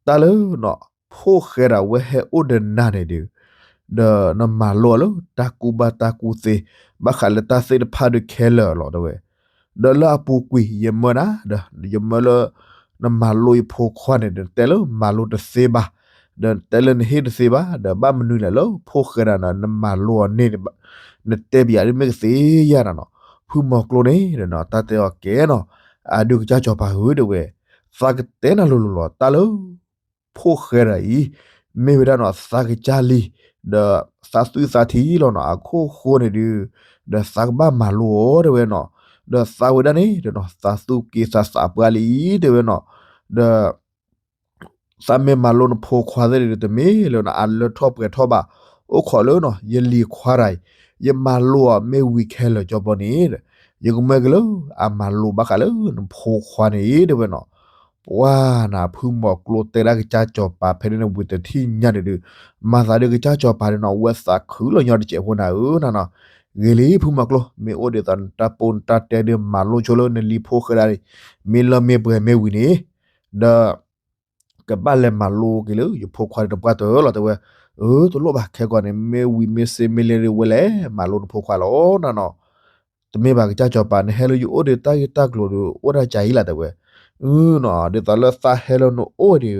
တၢ်လၢနီၤ ဖိၣ်ဃဲဒီးအဝဲဟဲအိၣ်ဒီးနၤန့ၣ်ဒုး, ဒီးနမၤလိအီၤလၢတၢ်ကူၣ်ဘၣ်တၢ်ကူၣ်သ့, ဘၣ်ဃးလၢတၢ်သ့ၣ်တဖၣ်ဒုးခဲလၢာ်လီၤ တဲဝဲ, ဒီးလၢအပူၤကွံာ်ယမၢနၤ, ဒီးယမၢလၢ နမၤလိယဖိခွါန့ၣ်ဒီး နတဲလၢမၤလိတသ့ဘၣ်, ဒီးနတဲလၢနဟ့ၣ်တသ့ဘၣ်, ဒီးဘၣ်မနုၤလဲၣ်လၢဖိၣ်ဃဲဒီးနၤ နမၤလိအီၤန့ၣ် နတဲပယၤဒ်မ့ၢ်ကသ့ယၤနၤနီၤ, ဖုမီၢ်ကျိန့ၣ်ဒီးနီၤ တၢ်တဲအီၤကဲနီၤ, အဒုးကစၢ်စီၤပၤဧၢ တဲဝဲ, သးကတဲနၤလိၤလိၤလီၤ တၢ်လၢ ဖိၣ်ဃဲဒီးအံၤ, မ့ၢ်ဝဲဒၣ်နီၤ သးကစၢ်လံ, ဒီးသးသွံၣ်သးထံလီၤနီၤ အခိၣ်ဃိန့ၣ်ဒုး, ဒီးသးကဘၣ်မၤလိအီၤ တဲဝဲနီၤ, ဒီးသးဝဲဒၣ်န့ၣ်ဒီးနီၤ သးသူၣ်က့သးသးပှၢ်လံ တဲဝဲနီၤ, ဒီး သးမ့ၢ်မၤလိနဖိခွါသ့ၣ်န့ၣ်ဒီး တမ့ၢ်လၢနီၤ အလၢထီၣ်ပှဲၤထီၣ်ဘၣ်, အိၣ်ခိးလၢနီၤ ယလံၤခွါတဂၤအံၤ, ယမၤလိအီၤမ့ၢ်ဝံၤခဲလၢာ်ကၠီဘျီန့ၣ်, ယကမၢက့ၤလၢအမၤလိဘၣ်ဃးလၢနဖိခွါန့ၣ် တဲဝဲနီၤ, ပှၤနၤ ဖုမီၢ်ကျိတဲဒၣ်ကစၢ်စီၤပၤဖဲန့ၣ်န့ၣ် ဝံၤတထံၣ်ညါန့ၣ်ဒုး, မၤသးဒုးကစၢ်စီၤပၤန့ၣ်နီၤ ဝဲသးခုလီၤညီတစဲးဖိနၤဧၢ နၤနီၤ, ဂ့ၤလံ ဖုမီၢ်ကျိ မ့ၢ်အိၣ်ဒ်သိးနတၢ်ပိၢ်နတၢ်တဲဒုးမၤလိဆိလၢနလံၤဖိၣ်ဃဲဒၣ်န့ၣ်, မ့ၢ်လၢမ့ၢ်ပှဲၤမ့ၢ်ဝံၤန့ၣ်, ဒီး ကဘၣ်လဲၤမၤလိက့ၤလၢယဖိခွါဒီးတပှၢ်တၢၢ်လီၤ တဲဝဲ, အၢ တလိၣ်ဘၣ် ခဲကိာ်န့ၣ် မ့ၢ်ဝံၤမ့ၢ်စ့မ့ၢ်လ့ဒီး ဝဲလဲၤမၤလိနဖိခွါလီၤ နၤနီၤ, တမ့ၢ်ဘၣ်ကစၢ်စီၤပၤ နဟဲလၢယအိၣ်ဒီးတၢ်ဂ့ၢ်တၢ်ကျိၤဒီး အိၣ်ဒၣ်ကါအံၤလီၤ တဲဝဲ, အၢနီၤ ဒ်သိးလၢသးဟဲလၢနအိၣ်ဒီး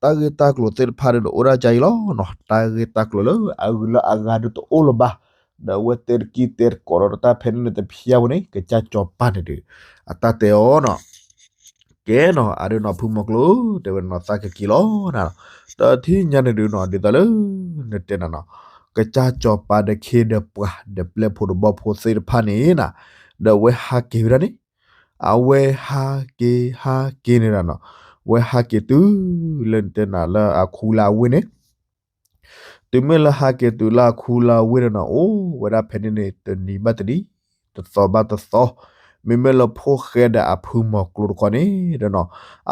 တၢ်ဂ့ၢ်တၢ်ကျိၤသ့ၣ်တဖၣ်ဒီး အိၣ်ဒၣ်ကါအံၤလီၤနီၤ, တၢ်ဂ့ၢ်တၢ်ကျိၤလၢအဂုၤလၢအဂၤဒီးတအိၣ်လၢၤဘၣ်, ဒီးအဝဲတဲတကံၢ်တဲတကိးဒီးတၢ်ဖဲန့ၣ်န့ၣ်တဖျါဝဲန့ၣ် ကစၢ်စီၤပၤန့ၣ်ဒီး အတၢ်တဲအီၤနီၤ ကဲနီၤ အဒုးနီၤ ဖုမီၢ်ကျိ တဲဝဲနီၤ သးကက့ၤလီၤနၤ, တထံၣ်ညါန့ၣ်ဒုးနီၤ ဒ်သိးလၢ နတဲနၤနီၤ, ကစၢ်စီၤပၤဒီးခ့ဒီးပှၤ ဒီးပျဲၢ်ဖိဒီးဘီၣ်ဖိသ့ၣ်တဖၣ်န့ၣ်နၤ, ဒီးအဝဲဟးက့ၤဝဲဒၣ်န့ၣ်, အဝဲဟးက့ၤဟးက့ၤန့ၣ်ဒီးနီၤ, အဝဲဟးက့ၤတုၤလၢနတဲနၤလၢအခူလၢအဝ့ၢ်န့ၣ် တုၤမ့ၢ်လၢဟးက့ၤတုၤလၢအခူလၢအဝ့ၢ်န့ၣ်နီၤ အိၣ်ဝဲဒၣ်ဖဲန့ၣ်န့ၣ် တနံၤဘၣ်တနံၤ, တသီဘၣ်တသီ, မ့မ့ၢ်လၢဖိၣ်ဃဲဒီးအဖုမီၢ်ကျိတခီန့ၣ်ဒီးနီၤ,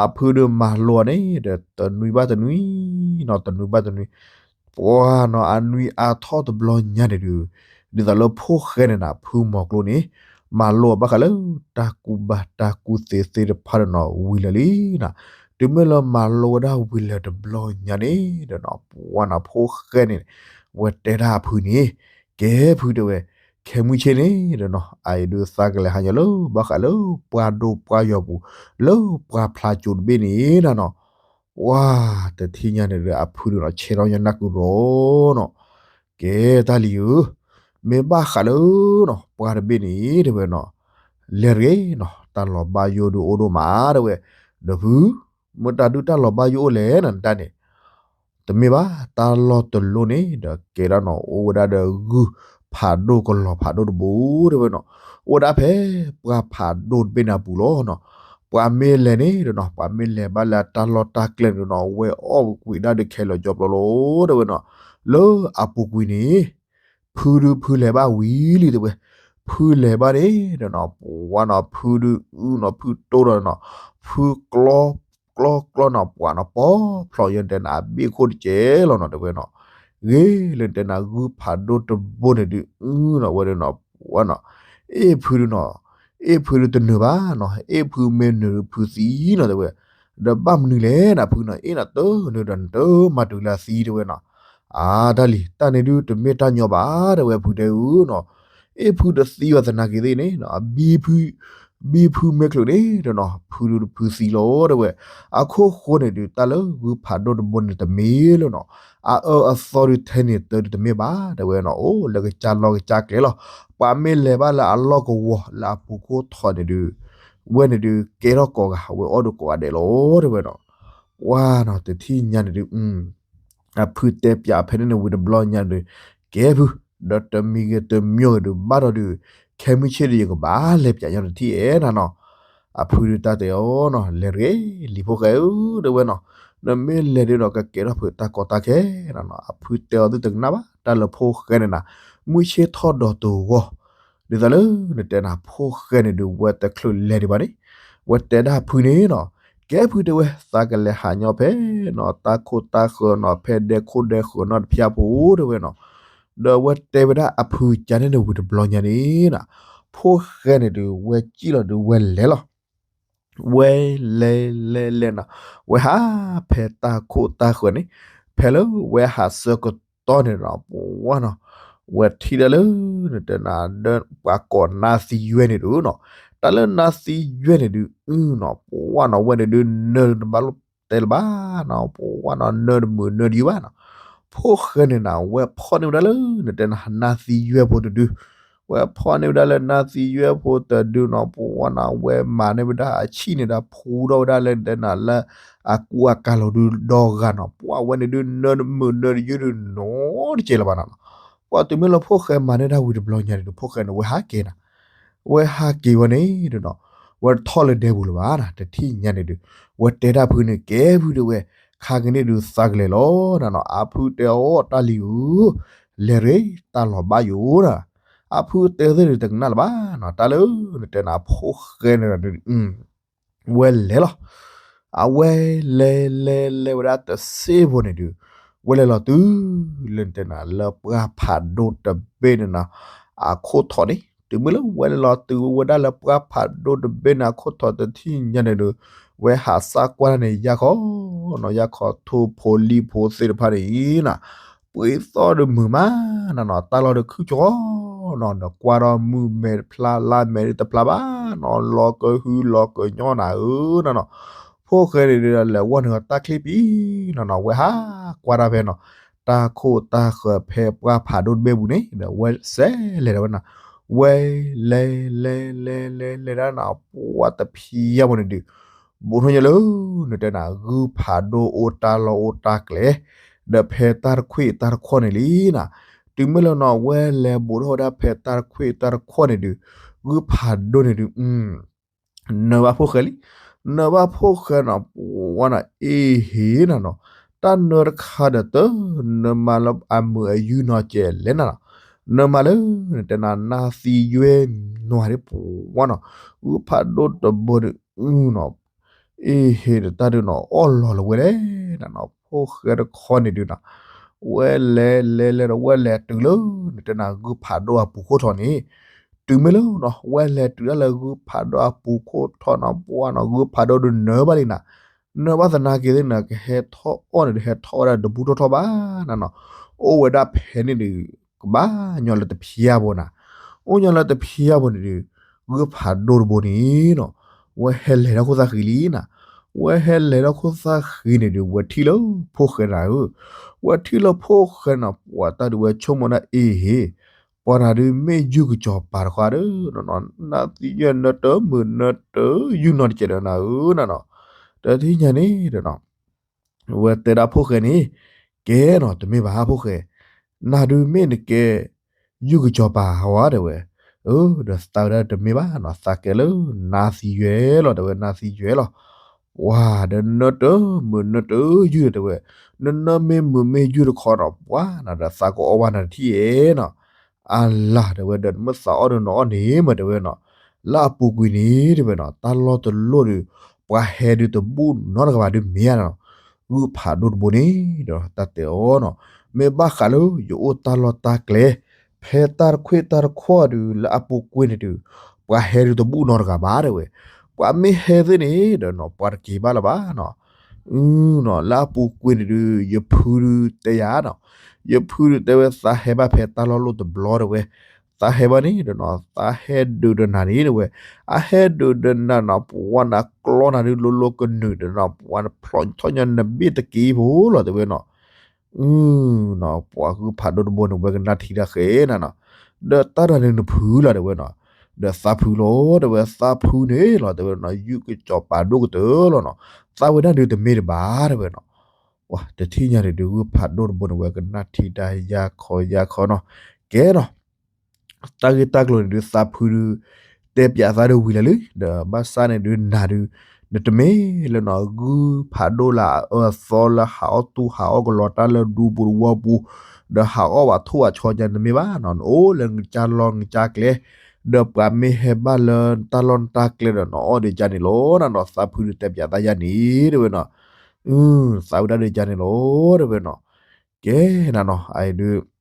အဖုဒီးမၤလိအီၤန့ၣ်ဒီး တနွံဘၣ်တနွံနီၤ, တနွံဘၣ်တနွံ, ပှၤနီၤ အနွံအါထီၣ်တဘျီညါန့ၣ်ဒုး, ဒ်သိးလၢဖိၣ်ဃဲန့ၣ်နၤ ဖုမီၢ်ကျိန့ၣ် မၤလိအီၤဘၣ်ဃးလၢ တၢ်ကူၣ်ဘၣ်တၢ်ကူၣ်သ့သ့ၣ်တဖၣ်ဒီးနီၤ ဝံၤလၢာ်လံနၤ, တုၤမ့ၢ်လၢမၤလိဝဲဒၣ်ဝံၤလၢာ်တဘျီညါန့ၣ်ဒီးနီၤ ပှၤနီၤ ဖိၣ်ဃဲန့ၣ် ဝဲတဲဒၣ်အဖုန့ၣ်, ကဲဖု တဲဝဲ, ခဲမုၢ်ဆ့ၣ်န့ၣ်ဒီးနီၤ အအံၤဒုးသးကလဲၤဟးညီလၢ ဘၣ်ဃးလၢပှၤဒိၣ်ပှၤယီၤပူၤ လၢပှၤဖျါကၠိတဘ့ၣ်န့ၣ်နၤနီၤ, ပှၤတထံၣ်ညါန့ၣ်ဒီး အဖုဒီးနီၤ ဆဲးထီၣ်ညီနၢ်ကုၤရီနီၤ, ကဲတၢ်လံၤဧၢ, မ့ၢ်ဘၣ်ဃးလၢနီၤ ပှၤတဘ့ၣ်န့ၣ် တဲဝဲနီၤ, လဲၤတဂ့ၤနီၤ တၢ်လီၤဘၣ်ယိၣ်ဒုးအိၣ်ဒိၣ်မး တဲဝဲ, ဒီးဖု မတၤဒုးတၢ်လီၤဘၣ်ယိၣ်အိၣ်လဲၣ်နၤ နတၢ်န့ၣ် တမ့ၢ်ဘၣ် တၢ်လီၢ်တလီၢ်န့ၣ်ဒီး ကဲဒၣ်နီၤ အိၣ်ဝဲဒၣ်ဒီးဂုၢ်ဖးဒိၣ်ကလီၤဖးဒိၣ်တဘိ တဲဝဲနီၤ, အိၣ်ဝဲဒၣ်ဖဲပှၤဖးဒိၣ်တဘ့ၣ်န့ၣ်အပူၤလီၤနီၤ, ပှၤမ့ၢ်လဲၤန့ၣ်ဒီးနီၤ ပှၤမ့ၢ်လဲၤဘၣ်လၢအတၢ်လီၢ်တၢ်ကျဲန့ၣ်ဒီးနီၤ ဝဲအီၣ်ဝံၤဒၣ်ဒီးခဲလၢာ်ကၠီပျီလီၤ တဲဝဲနီၤ, လၢအပူၤကွံာ်န့ၣ် ဖုဒုးဖုလဲၤဘၣ်ဝံၤလံ တဲဝဲ, ဖုလဲၤဘၣ်န့ၣ်ဒီးနီၤ ပှၤနီၤ ဖုဒုးအုနီၤ ဖုတိၢ်ဒီးနီၤ ဖုကျီ ကျီကျီနီၤ ပှၤနီၤ ပီဖျိးယဲၢ်တဲနၤ အဘ့ၣ်ခိၣ်တကဲလီၤနီၤ တဲဝဲနီၤ, ဂ့ၤလၢတဲနၤ ဂုၢ်ဖးဒိၣ်တဘိန့ၣ်ဒုး အုနီၤ ဝဲဒၣ်နီၤ ပှၤနီၤ အ့ၣ်ဖုဒုးနီၤ အ့ၣ်ဖုဒုးတနုာ်ဘၣ်နီၤ အ့ၣ်ဖုမ့ၢ်နုာ်ဖုသံနီၤ တဲဝဲ, ဒီးဘၣ်မနုၤလဲၣ်နၤ ဖုနီၤ အ့ၣ်နၤတနုာ်ဒီးနတမၤတုၤလၢအသံ တဲဝဲနီၤ, အါတၢ်လံၤ တၢ်န့ၣ်ဒုးတမ့ၢ်တၢ်ညီဘၣ် တဲဝဲ ဖုတဲဧၢနီၤ, အ့ၣ်ဖုတသံဘၣ်သနာ်က့သ့ၣ်န့ၣ် ဘံဖု ဘံဖုမ့ၢ်ချုးန့ၣ်ဒီးနီၤ ဖုဒုးတဖုသံလီၤ တဲဝဲ, အခိၣ်ဃိန့ၣ်ဒုး တၢ်လၢဂုၢ်ဖးဒိၣ်တဘိန့ၣ်တမ့ၢ်လၢနီၤ အအၢအသီဒုးထဲန့ၣ်တၢ်ဒုးတမ့ၢ်ဘၣ် တဲဝဲနီၤ, အိၣ်လၢကစၢ်လီၢ်ကစၢ်ကျဲလီၤ, ပှၤမ့ၢ်လဲၤဘၣ်လၢအလီၢ်ကဝီၤလၢအပူၤခိၣ်ထီၣ်န့ၣ်ဒုး ဝဲန့ၣ်ဒုးကဲထီၣ်ကိးဂၤ ဝဲအီၣ်ဒုးကိးဂၤဒဲးလီၤ တဲဝဲနီၤ, ပှၤနီၤ တထံၣ်ညါန့ၣ်ဒုး အဖုတဲပၠးဖဲန့ၣ်န့ၣ်ဝံၤတဘျီညါန့ၣ်ဒုး ကဲဖု ဒီးတမံၤဂ့ၤတမံၤဂ့ၤဒုး ဘၣ်ဒီးဒုး ခဲမုၢ်ဆ့ၣ်ဒီးယကဘၣ်လဲၤပၠးညီနုၢ်တထံၣ်အဲၣ်နၤနီၤ. အဖုဒုးတၢ်တဲအီၤနီၤ, လဲၤတဂ့ၤ လံၤဖိၣ်ဃဲဧၢ တဲဝဲနီၤ, နမ့ၢ်လဲၤဒုးနီၤ ကကဲထီၣ်ဖုးတၢ်ကီတၢ်ခဲနီၤနီၤ. အဖုတဲအီၤသုတကနၣ်ဘၣ် တၢ်လၢဖိၣ်ဃဲန့ၣ်နၤ, မုၢ်ဆ့ၣ်ထီၣ်ဒီးတဂီၢ်, ဒ်သိးလၢနတဲနၤ ဖိၣ်ဃဲန့ၣ်ဒုး ဝဲတချုးလဲၤဒံးဘၣ်န့ၣ်, ဝဲတဲဒၣ်အဖုန့ၣ်နီၤ, ကဲဖုတဲဝဲ သးကလဲၤဟးညီဖဲနီၤ တၢ်ခိၣ်တၢ်ဃၢၤနီၤ ဖဲဒဲခိၣ်ဒဲဃၢၤနီၤတဖျၢၣ်ဖိတဲဝဲနီၤ. ဒီးဝဲတဲဝဲဒၣ်အဖုကန့ၣ်န့ၣ်ဝံၤတဘျီညါန့ၣ်နီၤ, ဖိၣ်ဃဲန့ၣ်ဒုး ဝဲစံၣ်လီၤဒုးဝဲလဲၤလီၤ. ဝဲလဲၤလဲၤလဲၤနီၤ, ဝဲဟးဖဲတၢ်ခိၣ်တၢ်ဃၢၤန့ၣ်, ဖဲလၢဝဲဟးဆၢကတီၢ်န့ၣ်ဒီး ပဝဲနီၤ, ဝဲထံၣ်ဒၣ်လၢ နတဲနၤ ပှၤကိးနါသံယွဲန့ၣ်ဒုးနီၤ, တၢ်လၢနါသံယွဲန့ၣ်ဒုး အုနီၤ ပဝဲနီၤ ဝဲန့ၣ်ဒုး နၢၤတဘၣ်လိၣ်တဲလၢၤဘၣ်နီၤ, ပဝဲနီၤ နၢၤတမုာ်နၢၤတယုၢ်ဘၣ်နီၤ. ဖိၣ်ဃဲန့ၣ်နၤ ဝဲဖီၣ်န့ၢ်ဝဲဒၣ်လၢ နတဲနၤ နါသံယွဲဖိတဒု, ဝဲဖီၣ်န့ၢ်ဝဲဒၣ်လၢနါသံယွဲဖိတဒုနီၤ, ပဝဲနီၤ ဝဲမၤန့ၢ်ဝဲဒၣ်အဆံၣ်န့ၣ်ဒီး ဖူထီၣ်ဝဲဒၣ်လၢနတဲနၤလၢ အကူအကၤလီၤဒုဒီဂၤနီၤ, ပှၤဝဲန့ၣ်ဒုး နၢၤတမုာ်နၢၤတယုၢ်ဒုး နီတကဲလၢၤဘၣ်နီၤ. ပှၤတုၤမ့ၢ်လၢဖိၣ်ဃဲမၤန့ၢ်တၢ်ဝံၤတဘျီညါန့ၣ်ဒုး ဖိၣ်ဃဲန့ၣ် ဝဲဟးက့ၤနၤ, ဝဲဟးက့ၤဝဲန့ၣ်ဒုးနီၤ, ဝဲတထီၣ်လၢဒဲပူၤလၢၤဘၣ်နီၤ, တထံၣ်ညါန့ၣ်ဒုး, ဝဲတဲဒၣ်ဖုန့ၣ် ကဲဖုတဲဝဲ, ခါကန့ၣ်ဒုးသးကလဲၤလီၤနၤနီၤ, အဖုတဲအီၤတၢ်လံၤဧၢ, လဲၤရ့ တၢ်လီၤဘၣ်ယိာ်နၤ, အဖုတဲသ့ၣ်ဒုးတကနၣ်လၢၤဘၣ်နီၤ, တၢ်လၢနတဲနၤဖိၣ်ဃဲန့ၣ်ဒုး ဝဲလဲၤလီၤ. အဝဲလဲၤလဲၤလဲၤဝဲဒၣ်တစ့ဖိန့ၣ်ဒုး, ဝဲလဲၤလီၤတုၤလၢနတဲနၤလၢပှၢ်ဖးဒိၣ်တဘ့ၣ်န့ၣ်နီၤ, အခိၣ်ထီးန့ၣ်, တုၤမ့ၢ်လၢဝဲလဲၤလီၤတုၤဝဲဒၣ်လၢပှၢ်ဖးဒိၣ်တဘ့ၣ်န့ၣ် အခိၣ်ထီးတထံၣ်ညါန့ၣ်ဒုး, ဝဲဟးစၢ်ကွၢ်န့ၣ် ယၢ်ခီနီၤ, ယၢ်ခီထိၣ်ဖိလံၣ်ဖိသ့ၣ်တဖၣ်န့ၣ်အံၤနီၤ, ပှ့ၤသီၣ်ဒုးမုာ်မးနၤနီၤ, တၢ်လီၢ်ဒုးခုၣ်ကီနီၤ, နကွၢ်ဒီးမုၢ်မဲာ်တဖျါလါမဲာ်ဒုးတဖျါဘၣ်နီၤ, လီၤကဟုလီၤကညီနၤဧၢနၤနီၤ. ဖိၣ်ဃဲန့ၣ်ဒုးဒီး လဲၤဝီၢ်န့ၢ်တၢ်ချံပံၤနီၤနီၤ, ဝဲဟးကွၢ်တၢ်ဖဲနီၤ, တၢ်ခိၣ်တၢ်ဃၢၤဖဲပှၢ်ဖးဒိၣ်တဘ့ၣ်ပူၤန့ၣ်ဒီး ဝဲစဲးလဲၤဒီးဝဲနီၤ, ဝဲလဲၤလဲၤလဲၤလဲၤလဲၤဒၣ်နီၤ, ပှၤတဖံးယၢ်ဖိန့ၣ်ဒုး ဘူးထီၣ်ညါလၢ နတဲနၤ ဂုၢ်ဖးဒိၣ်အိၣ်တၢ်လီၢ်အိၣ်တၢ်ကျဲ, ဒီးဖဲတၢ်တခွံၣ်တၢ်တခီၣ်န့ၣ်လံနီၤ. တုၤမ့ၢ်လၢနီၤ ဝဲလဲၤဘူးထီၣ်ဝဲဒၣ်ဖဲတၢ်တခွံၣ်တၢ်တခီၣ်န့ၣ်ဒုး, ဂုၢ်ဖးဒိၣ်န့ၣ်ဒုး နၢၤဘၣ်ဖိၣ်ဃဲလံ, နၢၤဘၣ်ဖိၣ်ဃဲနီၤ, ပဝဲနီၤ အ့ဟ့ၣ်နၤနီၤ, တၢ်နၢၤတခါဒီးတၢ် နၢၤမၤလၢအမုာ်အယုၢ်နီၤကဲလဲၣ်နၤနီၤ, နၢၤမၤလၢ နတဲနၤ နါသံယွဲနွၤဒ်ပဝဲနီၤ, ဂုၢ်ဖးဒိၣ်တဘိန့ၣ် အုနီၤ, အ့ဟ့ၣ်ဒီးတၢ်ဒုးနီၤ အီၣ်လီၤလၢၤဝဲလဲၣ်နၤနီၤ, ဖိၣ်ဃဲတခီန့ၣ်ဒုးနီၤ, ဝဲလဲၤလဲၤလဲၤဒီး ဝဲလဲၤတုၤလၢ နတဲနၤ ဂုၢ်ဖးဒိၣ်အပူၤခိၣ်ထီးန့ၣ်, တုၤမ့ၢ်လၢနီၤ ဝဲလဲၤတုၤဒၣ်လၢဂုၢ်ဖးဒိၣ်အပူၤခိၣ်ထီးနီၤ ပှၤနီၤ ဂုၢ်ဖးဒိၣ်ဒုးနၢၤဘၣ်လံနၤ, နၢၤဘၣ်သနာ်က့သ့ၣ်နၤ ကဟဲထီၣ်အီၣ်န့ၣ်ဒီး ဟဲထီၣ်ဝဲဒၣ်တဘူၣ်ထီၣ်ထီၣ်ဘၣ်နၤနီၤ, အိၣ်ဝဲဒၣ်ဖဲန့ၣ်ဒုး ကဘၣ်ညီလၢတဖျၢၣ်ဖိနၤ, အိၣ်ညီလၢတဖျၢၣ်ဖိန့ၣ်ဒုး ဂုၢ်ဖးဒိၣ်တဘိန့ၣ်နီၤ, ဝဲဟဲလဲၤထီၣ်ခိၣ်သၣ်ဃံလံနၤ, ဝဲဟဲလဲၤထီၣ်ခိၣ်သၣ်ဃံန့ၣ်ဒုး ဝဲထံၣ်လၢဖိၣ်ဃဲနၤဧၢ, ဝဲထံၣ်လၢဖိၣ်ဃဲနၤ ပှၤတၢ်ဒုးဝဲဆိကမိၣ်ဒၣ်အ့ဟ့ၣ်, ပှၤနၤဒုးမ့ၢ်ယုၢ်ကစီၤပၤတခီဒီး နါသံယွဲၢ်နၢၤတမုာ်နၢၤတယုၢ်နီတကဲးဒီးနၤဧၢနၤနီၤ, တထံၣ်ညါန့ၣ်ဒီးနီၤ ဝဲတဲဒၣ်ဖိၣ်ဃဲန့ၣ်, ကဲနီၤ တမ့ၢ်ဘၣ်ဖိၣ်ဃဲ, နၤဒုးမ့ၢ်နကဲ ယုၢ်ကစီၤပၤဟီဧါတဲဝဲ, အၢ ဒီးသးဝဲဒၣ်တမ့ၢ်ဘၣ်နီၤ သးကဲလၢ နါသံယွဲၢ်လီၤ တဲဝဲ နါသံယွဲၢ်လီၤ, ပှၤဒီးနၢၤတမုာ်နၢၤတယုၢ်တဲဝဲ, နနၢၤမ့ၢ်မုာ်မ့ၢ်ယုၢ်တခီနီၤ ပှၤနၤဒီးသးကအီၣ်ဘၣ်နၤတထံၣ်ဧဲနီၤ, အလၤတဲဝဲ ဒီးနမ့ၢ်သးအီၣ်ဒုးနအီၣ်န့ၣ်မးတဲဝဲနီၤ, လၢအပူၤကွံာ်န့ၣ်တဲဝဲနီၤ တၢ်လီၢ်တလီၢ်ဒီး ပှၤဟဲဒုးတဘူၣ်နီတဂၤဘၣ်ဒုးမ့ၢ်ဧါနီၤ, ဂုၢ်ဖးဒိၣ်တဘိန့ၣ်ဒီးတၢ်တဲအီၤနီၤ, မ့ၢ်ဘၣ်ဃးလၢယအိၣ်တၢ်လီၢ်တၢ်ကျဲ ဖဲတၢ်တခွံၣ်တၢ်တခီၣ်ဒုး လၢအပူၤကွံာ်န့ၣ်ဒုး ပှၤဟဲဒုးတဘူၣ်နီတဂၤဘၣ်တဲဝဲ, ပှၤမ့ၢ်ဟဲသ့ၣ်န့ၣ်ဒီးနီၤ ပှၤတက့ၤဘၣ်လၢၤဘၣ်နီၤ, အုနီၤ လၢအပူၤကွံာ်န့ၣ်ဒုး ယဖုဒုးတဲယၤနီၤ, ယဖုဒုးတဲဝဲ သးဟဲဘၣ်ဖဲတၢ်လီၢ်လိၣ်တဘျီတဲဝဲ, သးဟဲဘၣ်န့ၣ်ဒီးနီၤ သးဟဲဒုးဒီးနၤန့ၣ်တဲဝဲ, အဟဲဒုးဒီးနၤနီၤ ပှၤနၤကျီနၤဒုးလိၤလိၤကနုာ်ဒီးနီၤ ပှၤနဖျိးထီၣ်ညီနဘ့ၣ်တက့ၢ်ဖိလီၤတဲဝဲနီၤ, အုနီၤ ပှၤဂုၢ်ဖးဒိၣ်တဘိန့ၣ် ဝဲကနၣ်ထံတၢ်ဃဲနၤနီၤ, ဒီးတၢ်တၢ်န့ၣ်နဖုလီၤတဲဝဲနီၤ, ဒီးသးဖုလီၤတဲဝဲ သးဖုန့ၣ်လီၤတဲဝဲနီၤ ယုၢ်ကစီၤပၤဒိၣ်ကတၢၢ်လီၤနီၤ, သးဝဲဒၣ်ဒုးတမ့ၢ်တဘၣ်တဲဝဲနီၤ, ပှၤတထံၣ်ညါန့ၣ်ဒုး ဂုၢ်ဖးဒိၣ်တဘိန့ၣ် ဝဲကနၣ်ထံတၢ်ယၢ်ခီယၢ်ခီနီၤ, ကဲနီၤ တၢ်ဂ့ၢ်တၢ်ကျိၤန့ၣ်ဒုး သးဖုဒုး တဲပၠးသးဒုးဝံၤလၢာ်လံ, ဒီးဘၣ်ဆၣ်န့ၣ်ဒုးနၤဒုး နတမ့ၢ်လၢနီၤ ဂုၢ်ဖးဒိၣ်လၢဟးအီၣ်သူၣ်ဟးအီၣ်ကလီတၢ်လၢဒူပူၤတဝီပူၤ, ဒီးဟးအီၣ်ဘၣ်ထိၣ်ဘၣ်ဆီကန့ၣ် တမ့ၢ်ဘၣ်နီၤ, နအိၣ်လၢနကစၢ်လီၢ်နကစၢ်ကျဲ, ဒီးပှၤမ့ၢ်ဟဲဘၣ်လၢနတၢ်လီၢ်နတၢ်ကျဲဒီး နအီၣ်ဒုးကန့ၣ်လီၤနၤနီၤ, သးဖုဒုးတဲပၠးသးယၤန့ၣ် တဲဝဲနီၤ, သးဝဲဒၣ်ဒုးကန့ၣ်လီၤ တဲဝဲနီၤ, ကဲနၤနီၤ အအံၤဒုး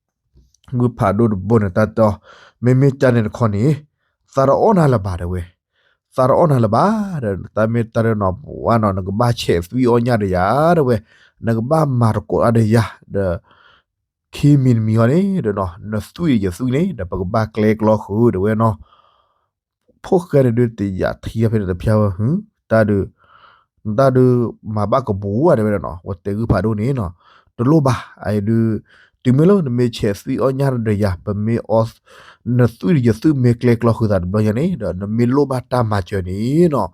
ဂုၢ်ဖးဒိၣ်တဘိန့ၣ်တၢ်တဲအီၤ, မ့မ့ၢ်ကန့ၣ်တခီန့ၣ် သးတအီၣ်နၤလၢၤဘၣ်တဲဝဲ, သးတအီၣ်နၤလၢၤဘၣ်ဒီး တၢ်မ့ၢ်တၢ်တဲနီၤ ပှၤနီၤ နကဘၣ်ဆဲးသွံၣ်အီၣ်ညၣ်ဒီးယၤတဲဝဲ, နကဘၣ်မၤသကိးတၢ်ဒီးယၤဒီး ခံမံၤတမံၤဃီန့ၣ်ဒီးနီၤ နသွံၣ်ဒီးယသွံၣ်န့ၣ်ဒီး ပကဘၣ်ကျဲကျီဃုာ်တဲဝဲနီၤ ဖိၣ်ဃဲန့ၣ်ဒုးတယာ်ထံဖဲန့ၣ်တဖျါဝဲ တၢ်ဒုး တၢ်ဒုး မၤဘၣ်ကပူၤဧါတဲဝဲဒၣ်နီၤ, ဝဲတဲဂုၢ်ဖးဒိၣ်န့ၣ်နီၤ, တလိၣ်ဘၣ် အအံၤဒုး တုၤမ့ၢ်လၢနမ့ၢ်ဆဲးသွံၣ်အီၣ်ညၣ်ဒီးယၤ ပမ့ၢ်အီ နသွံၣ်ဒီးယသွံၣ်မ့ၢ်ကျဲကျီဃုာ်သးတဘျီညါန့ၣ်ဒီး နမ့ၢ်လိၣ်ဘၣ်တၢ်မၤစၢၤန့ၣ်နီၤ,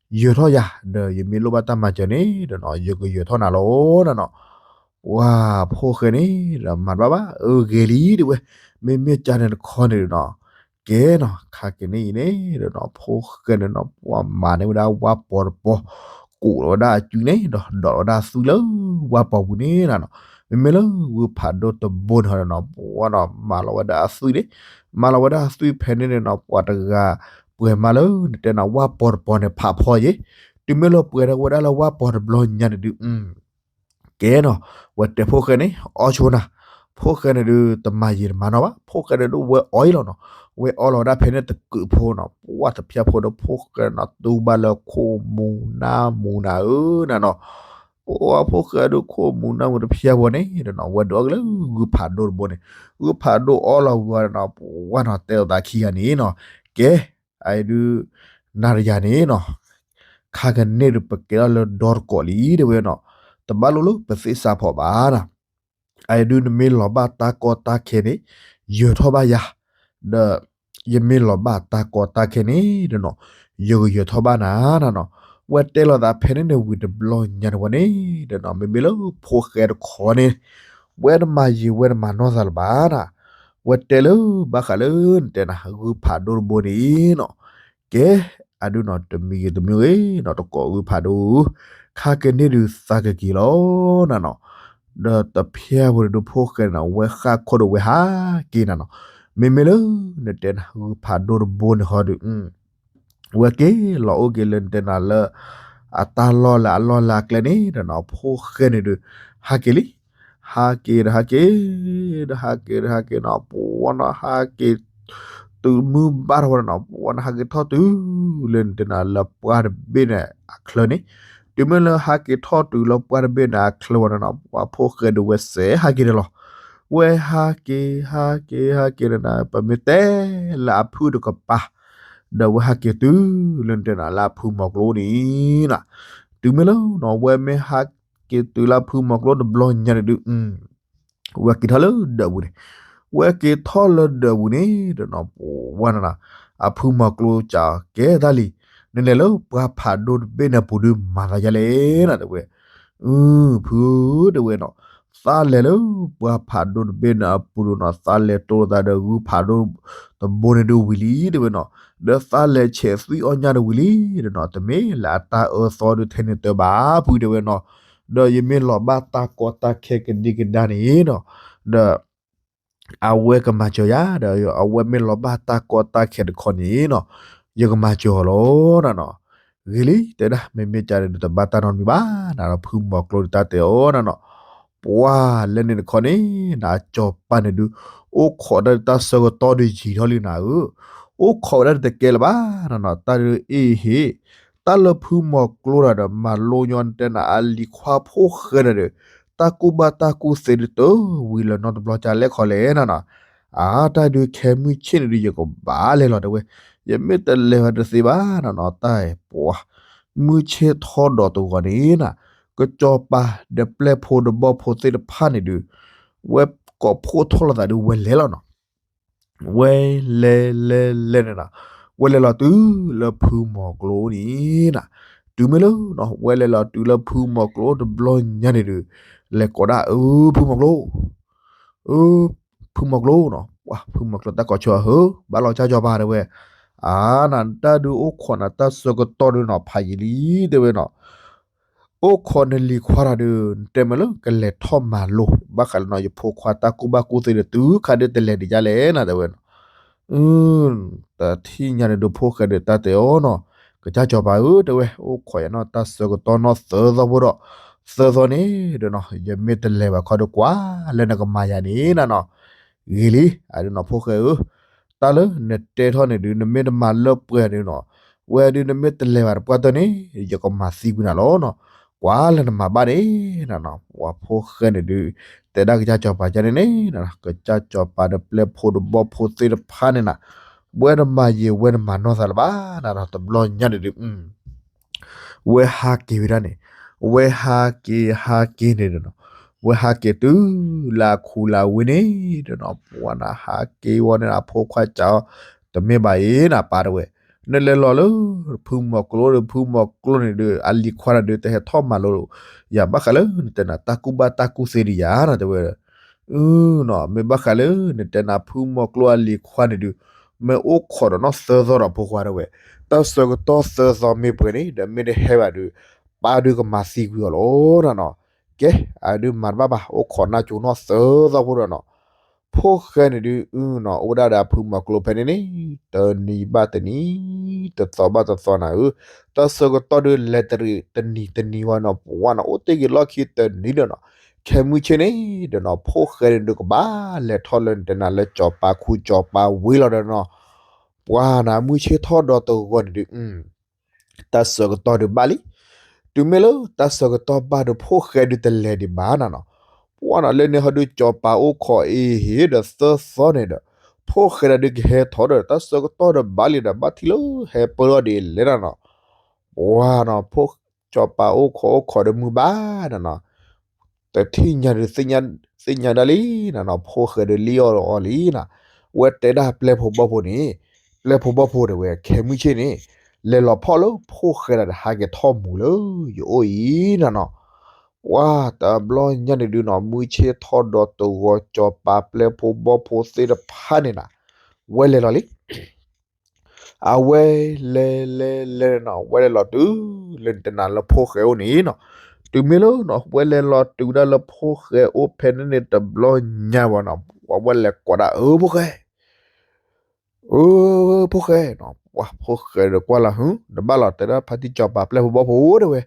ယၢၤထီၣ်ယၤ, ဒီးယမ့ၢ်လိၣ်ဘၣ်တၢ်မၤစၢၤန့ၣ်ဒီးနီၤ ယကယၢၤထီၣ်နၤလီၤနၤနီၤ ပှၤဖိၣ်ဃဲန့ၣ်ဒီးမၤတဘၣ်ဘၣ် အၢဂ့ၤလံတဲဝဲ, မ့မ့ၢ်ကန့ၣ်တခီန့ၣ်ဒီးနီၤ, ကဲနီၤ ခါက့ၤန့ၣ်အံၤန့ၣ်ဒီးနီၤ ဖိၣ်ဃဲန့ၣ်နီၤ ပှၤမၤန့ၢ်ဝဲဒၣ်ဝၣ်ပီၤတပီၤ, ကိးလီၤဝဲဒၣ်အစုန့ၣ်ဒီး ဒိးလီၤဝဲဒၣ်အသွံၣ်လၢဝၣ်ပီၤပူၤန့ၣ်နၤနီၤ, မ့မ့ၢ်လၢဂုၢ်ဖးဒိၣ်တဘိန့ၣ်ဟီဒီးနီၤ ပှၤနီၤ မၤလီၤဝဲဒၣ်အသွံၣ်န့ၣ်, မၤလီၤဝဲဒၣ်အသွံၣ်ဖဲန့ၣ်န့ၣ်နီၤ ပှၤတဂၤ ပှဲၤမးလၢနတဲနၤဝၣ်ပီၤတပီၤန့ၣ် ဖးဖီယ့ၤ, တုၤမ့ၢ်လၢပှဲၤထီၣ်ဝဲဒၣ်လၢဝၣ်ပီၤတဘျီညါန့ၣ်ဒုး ကဲနီၤ ဝဲတဲဖိၣ်ဃဲန့ၣ် အီၣ်ဆိနၤ, ဖိၣ်ဃဲန့ၣ်ဒုး တမၤယံာ်တမၤနီၢ်ဘၣ် ဖိၣ်ဃဲန့ၣ်ဒုး ဝဲအီၣ်အံၤလီၤနီၤ, ဝဲအီၣ်လီၤဝဲဒၣ်ဖဲန့ၣ်တကုးဖိနီၤ ပှၤတဖျၢၣ်ဖိဒီးဖိၣ်ဃဲနီၤ တူၢ်ဘၣ်လၢခိၣ်မူၤနၢ်မူၤနၤဧၢနၤနီၤ, ပှၤဖိၣ်ဃဲဒုးခိၣ်မူၤနၢ်မူၤတဖျၢၣ်ဖိန့ၣ်ဒီးနီၤ ဝဲဒုးအီၣ်က့ၤလၢဂုၢ်ဖးဒိၣ်တဘိန့ၣ်, ဂုၢ်ဖးဒိၣ်အီၣ်လီၤဝံၤဒီးနီၤ ပှၤနီၤ တဲလိာ်သးခံဂၤန့ၣ်နီၤ, ကဲ အအံၤဒုး နၤဒီးယၤန့ၣ်နီၤ ခါကန့ၣ်ဒုး ပကဲထီၣ်လၢဒီတကိးလံတဲဝဲနီၤ, တဘၣ်လိၣ်လၢပသ့ၣ်စးဖီးဘၣ်နီၤ, အအံၤဒုး နမ့ၢ်လီၤဘၣ်တၢ်ကီတၢ်ခဲန့ၣ် ယၢၤထီၣ်ဘၣ်ယၤ, ဒီး ယမ့ၢ်လီၤဘၣ်တၢ်ကီတၢ်ခဲန့ၣ်ဒီးနီၤ ယကယၢၤထီၣ်ဘၣ်နၤနီၤ, ဝဲတဲလိာ်သးဖဲန့ၣ်န့ၣ်ဝံၤတဘျီညါန့ၣ်ဝဲန့ၣ်ဒီးနီၤ မ့မ့ၢ်လၢဖိၣ်ဃဲတခီန့ၣ် ဝဲတမၤယံာ်ဝဲတမၤနီၢ်သးလၢၤဘၣ်နီၤ, ဝဲတဲလၢဘၣ်ဃးလၢနတဲနၤ ဂုၢ်ဖးဒိၣ်တဘိန့ၣ်နီၤ, ကဲ အဒုးနီၤ တမံၤဂ့ၤတမံၤဂ့ၤနီၤ တကိးဂုၢ်ဖးဒိၣ် ခါကန့ၣ်ဒုးသးကက့ၤလီၤနၤနီၤ, ဒီးတဖျၢၣ်ဖိန့ၣ်ဒုးဖိၣ်ဃဲန့ၣ်နီၤ ဝဲဃၣ်ခိၣ်ဒီးဝဲဟးက့ၤနၤနီၤ, မ့မ့ၢ်လၢနတဲနၤ ဂုၢ်ဖးဒိၣ်တဘိန့ၣ်ဟီဒုး ဝဲက့ၤလီၤအိၣ်က့ၤလၢနတဲနၤလၢ အတၢ်လီၢ်လၢအလီၢ်လၢအကျဲန့ၣ်ဒီးနီၤ ဖိၣ်ဃဲန့ၣ်ဒုး ဟးက့ၤလံ, ဟးက့ၤဒီးဟးက့ၤ, ဒီးဟးက့ၤဒီးဟးက့ၤနီၤ ပှၤနီၤ ဟးက့ၤ တုၤမုၢ်ဘၣ်ထီၣ်ဝဲနီၤ ပှၤနီၤ ဟးက့ၤထီၣ်တုၤလၢနတဲနၤလၢပှၢ်တဘ့ၣ်န့ၣ်အချၢန့ၣ်, တုၤမ့ၢ်လၢဟးက့ၤထီၣ်တုၤလၢပှၢ်တဘ့ၣ်န့ၣ်အချၢဝဲန့ၣ်နီၤ ပှၤဖိၣ်ဃဲဒုးဝဲစဲးဟးက့ၤဒီးလီၤ, ဝဲဟးက့ၤ ဟးက့ၤ ဟးက့ၤန့ၣ်နီၤ ပမ့ၢ်တဲလၢအဖုၣ်တကပၤ ဒီးဝဲဟးက့ၤတုၤလၢနတဲနၤလၢအဖုမီၤကျိန့ၣ်နီၤ, တုၤမ့ၢ်လၢနီၤ ဝဲမ့ၢ်ဟးက့ၤတုၤလၢအဖုမီၤကျိတဘျီညါန့ၣ်ဒုး ဝဲက့ၤထီၣ်လၢဒၢးပူၤန့ၣ်, ဝဲက့ၤထီၣ်လၢဒၢးပူၤန့ၣ်ဒီးနီၤ ပှၤနီၤ အဖုမီၤကျိစံးကဲတၢ်လံ, နလဲၤလၢပှၤဖးဒိၣ်တဘ့ၣ်န့ၣ်အပူၤဒုးမၤသးယါလဲၣ်နီၤ တဲဝဲ, ဖုဧၢ တဲဝဲနီၤ, သးလဲၤလၢပှၤဖးဒိၣ်တဘ့ၣ်န့ၣ်အပူၤဒုးနီၤ သးလဲၤတိၢ်လိာ်သးဒီးဂုၢ်ဖးဒိၣ်တဘိန့ၣ်ဒုးဝံၤလံ တဲဝဲနီၤ, ဒီးသးလဲၤဆဲးသွံၣ်အီၣ်ညၣ်ဒုးဝံၤလံ ဒီးနီၤ တမ့ၢ်လၢအတၢ်အၢသီဒုးထဲန့ၣ်တၢ်ဘၣ် ဖုတဲဝဲနီၤ, ဒီးယမ့ၢ်လီၤဘၣ်တၢ်ကီတၢ်ခဲကဒံကဒါန့ၣ်နီၤ, ဒီး အဝဲကမၤစၢၤယၤ ဒီးအဝဲမ့ၢ်လီၤဘၣ်တၢ်ကီတၢ်ခဲတခီန့ၣ်နီၤ, ယကမၤစၢၤအီၤလီၤနၤနီၤ, ဂ့ၤလံ တဲဒၣ် မ့မ့ၢ်ကန့ၣ်ဒုးတဘၣ်တၢ်နီတမံၤဘၣ် နၤဒီးဖုမီၤကျိဒုးတၢ်တဲအီၤနၤနီၤ, ပှၤလဲၤန့ၣ်တခီန့ၣ် နၤစီၤပၤန့ၣ်ဒုး အိၣ်ခိးဒၣ်တၢ်ဆၢကတီၢ်ဒုးယံာ်ထီၣ်လံနၤဧၢ, အိၣ်ခိးဝဲဒၣ်တကဲလၢၤဘၣ်နၤနီၤ, တၢ်ဒုးအ့ၣ်ဟ့ၣ် တၢ်လၢဖုမီၤကျိဒီး မၤလိညီနတဲနၤအလံၤခွါဖိၣ်ဃဲန့ၣ်ဒီး တၢ်ကူၣ်ဘၣ်တၢ်ကူၣ်သ့ဒုးတဝံၤလၢၤနီတဘျီကလဲၣ်ခီလဲၣ်နၤနီၤ, အါ တၢ်ဒုးခဲမုၢ်ဆ့ၣ်န့ၣ်ဒုး ယကဘၣ်လဲၤလီၤတဲဝဲ, ယမ့ၢ်တလဲၤဝဲတသ့ဘၣ်နၤနီၤ, တၢ်ပှၤ မုၢ်ဆ့ၣ်ထီၣ်ဒီးတဂီၤန့ၣ်နၤ, ကစီၤပၤဒီးပျဲၢ်ဖိဒီးဘီၣ်ဖိသ့ၣ်တဖၣ်န့ၣ်ဒုး ဝဲကိးဖှိၣ်ထီၣ်လိာ်သးဒုးဝဲလဲၤလီၤနီၤ ဝဲလဲၤလဲၤလဲၤန့ၣ်နီၤ, ဝဲလဲၤလီၤတုၤလၢဖုမီၤကျိန့ၣ်နၤ, တုၤမ့ၢ်လၢနီၤ ဝဲလဲၤလီၤတုၤလၢဖုမီၤကျိတဘျီညါန့ၣ်ဒုး လဲၤကိးဒၣ် အၢ ဖုမီၤကျိ, အၢ ဖုမီၤကျိနီၤ, ပှၤဖုမီၤကျိတၢ်ကိးဆိဧၢ, ဘၣ်လီၤကၠၢ်ကၠီၤပၤတဲဝဲ, အါနၤ တၢ်ဒုးအိၣ်ခိးနၤတၢ်ဆၢကတီၢ်ဒုးနီၤ ဖးယံာ်လံတဲဝဲနီၤ, အိၣ်ခိးနလံၤခွါတၢ်ဒုး တဲမ့ၢ်လၢကလဲၤထီၣ်မၤလိ ဘၣ်ဃးလၢနီၤ ယဖိခွါတၢ်ကူၣ်ဘၣ်ကူၣ်သ့ဒီး တုၤခါဒုးတလဲၤဒံးယါလဲၣ်နၤ တဲဝဲနီၤ. တထံၣ်ညါန့ၣ်ဒုး ဖိၣ်ဃဲဒုးတၢ်တဲအီၤနီၤ, ကစၢ်စီၤပၤဧၢ တဲဝဲ, အိၣ်ခိးယၤနီၤ တၢ်ဆၢကတီၢ်နီၤသၢသီဖိဒီး, သၢသီန့ၣ်ဒီးနီၤ ယမ့ၢ်တလဲၤဘၣ်ခီဒီး ကွၢ်လၢနကမၤယၤန့ၣ်နၤနီၤ, ဂ့ၤလံ အဒုးနီၤ ဖိၣ်ဃဲဧၢ, တၢ်လၢနတဲထီၣ်န့ၣ်ဒုး နမ့ၢ်တမၤလၢပှဲၤဒုးနီၤ, ဝဲဒုးနမ့ၢ်တလဲၤဘၣ်တပှၢ်တၢၢ်န့ၣ် ယကမၤသံကွံာ်နၤလီၤနီၤ, ကွၢ်လၢနမၤဘၣ်န့ၣ်နၤနီၤ, ပှၤဖိၣ်ဃဲန့ၣ်ဒုး တဲဒၣ်ကစၢ်စီၤပၤကန့ၣ်န့ၣ်, ကစၢ်စီၤပၤဒီးပျဲၢ်ဖိဒီးဘီၣ်ဖိသ့ၣ်တဖၣ်န့ၣ်နၤ, ဝဲတမၤယံာ်ဝဲတမၤနီၢ်သးလၢၤဘၣ်နၤနီၤ, တဘျီညါန့ၣ်ဒုး ဝဲဟးက့ၤဝဲဒၣ်န့ၣ်, ဝဲဟးက့ၤဟးက့ၤန့ၣ်ဒီးနီၤ, ဝဲဟးက့ၤတုၤလၢခူလၢဝ့ၢ်န့ၣ်ဒီးနီၤ, ပှၤနၤဟးက့ၤဝဲန့ၣ် အဖိခွါစံးအီၤ, တမ့ၢ်ဘၣ်အံၤနၤ ပၢ်တဲဝဲ, နလဲၤလီၤလၢ ဖုမီၤကျိဒီး ဖုမီၤကျိန့ၣ်ဒီး အလံၤခွါန့ၣ်ဒုး တဟဲထီၣ်မၤလိ ယၤဘၣ်ဃးလၢနတဲနၤ တၢ်ကူၣ်ဘၣ်တၢ်ကူၣ်သ့ဒံးယၤနၤ တဲဝဲ အၢနီၤ, မ့ၢ်ဘၣ်ဃးလၢနတဲနၤ ဖုမီၤကျိအလံၤခွါန့ၣ်ဒုး မ့ၢ်အိၣ်ခိးဒီးနီၤသၢသီဒီးဖိခွါတဲဝဲ, တၢ်ဆၢကတီၢ်သၢသီမ့ၢ်ပှဲၤန့ၣ်ဒီး မ့ၢ်တဟဲဘၣ်ဒုး ပၢ်ဒုးကမၤသံကွံာ်အီၤလီၤနၤနီၤ. ကဲ အဒုးမၤတဘၣ်ဘၣ် အိၣ်ခိးနၢ်ကၠိနီၤသၢသီဖိဒီးနီၤ, ဖိၣ်ဃဲန့ၣ်ဒုး အၢနီၤ အိၣ်ဒၣ်ဒီးအဖုမီၤကျိဖဲန့ၣ်န့ၣ် တနံၤဘၣ်တနံၤ တသီဘၣ်တသီနၤဧၢ, တၢ်ဆၢကတီၢ်ဒုးလဲၤတရံးတနံၤတနံၤဝဲနီၤ, ပှၤနၤအိၣ်တ့ၢ်က့ၤလီၢ်ခံတနံၤဒီးနီၤ, ခဲမုၢ်ဆ့ၣ်န့ၣ်ဒီးနီၤ ဖိၣ်ဃဲန့ၣ်ဒုးကဘၣ်လဲၤထီၣ်လၢနတဲနၤလၢစီၤပၤခူစီၤပၤဝ့ၢ်လီၤဒီးနီၤ, ပှၤနၤမုၢ်ဆ့ၣ်ထီၣ်ဒီးတဂီၤန့ၣ်ဒုး တၢ်ဆၢကတီၢ်ဒုးဘၣ်လံ. တုၤမ့ၢ်လၢတၢ်ဆၢကတီၢ်ဘၣ်ဒီး ဖိၣ်ဃဲဒုးတလဲၤဒံးဘၣ်နၤနီၤ, ပှၤနၤလၢန့ၣ်ဟီဒုး စီၤပၤအိၣ်ခိးအ့ဟ့ၣ်ဒီးသၢသီန့ၣ်ဒီး ဖိၣ်ဃဲဒၣ်ဒုးကဟဲထီၣ်ဒီး တၢ်ဆၢကတီၢ်ဒီးဘၣ်လံဒီး ဘၣ်ထံၣ်လၢဟဲပၢၢ်ထီၣ်ဒ်လဲၣ်နၤနီၤ, ပှၤနီၤ ဖိစီၤပၤအိၣ်ခိးအိၣ်ခိးဒီးမုၢ်ဘၣ်နၤနီၤ, တထံၣ်ညါဒုး သ့ၣ်ညါဒၣ်လံနၤနီၤ, ဖိၣ်ဃဲဒုးလံၣ်အီၣ်အီၤလံနၤ, ဝဲတဲဒၣ်ပျဲၢ်ဖိဘီၣ်ဖိန့ၣ်, ပျဲၢ်ဖိဘီၣ်ဖိတဲဝဲ ခဲမုၢ်ဆ့ၣ်န့ၣ် လဲၤလီၤဖီၣ်လၢဖိၣ်ဃဲဒီး ဟးက့ၤထီၣ်မူၤလၢယအိၣ်အံၤနၤနီၤ, ပှၤတဘျီညါန့ၣ်ဒုးနီၤ မုၢ်ဆ့ၣ်ထီၣ်ဒီးတဂီၤ စီၤပၤပျဲၢ်ဖိဘီၣ်ဖိသ့ၣ်တဖၣ်န့ၣ်နၤ, ဝဲလဲၤလီၤလံ အဝဲလဲၤလဲၤလဲၤနီၤ ဝဲလဲၤလီၤတုၤလၢနတဲနၤလၢဖိၣ်ဃဲအိၣ်န့ၣ်နီၤ, တုၤမ့ၢ်လၢနီၤ ဝဲလဲၤလီၤတုၤဝဲဒၣ်လၢဖိၣ်ဃဲအိၣ်ဖဲန့ၣ်န့ၣ်တဘျီညါဘၣ်နီၤ, ပှၤဝဲလဲၤကိးဒၣ် အၢ ဖိၣ်ဃဲ, အၢ ဖိၣ်ဃဲနီၤ, ပှၤဖိၣ်ဃဲဒီးကွၢ်လီၤဟု နဘၣ်လီၤတဲာ်ဒၣ်ဖါတံၢ်စီၤပၤပျဲၢ်ဖိဘီၣ်ဖိတဲဝဲ,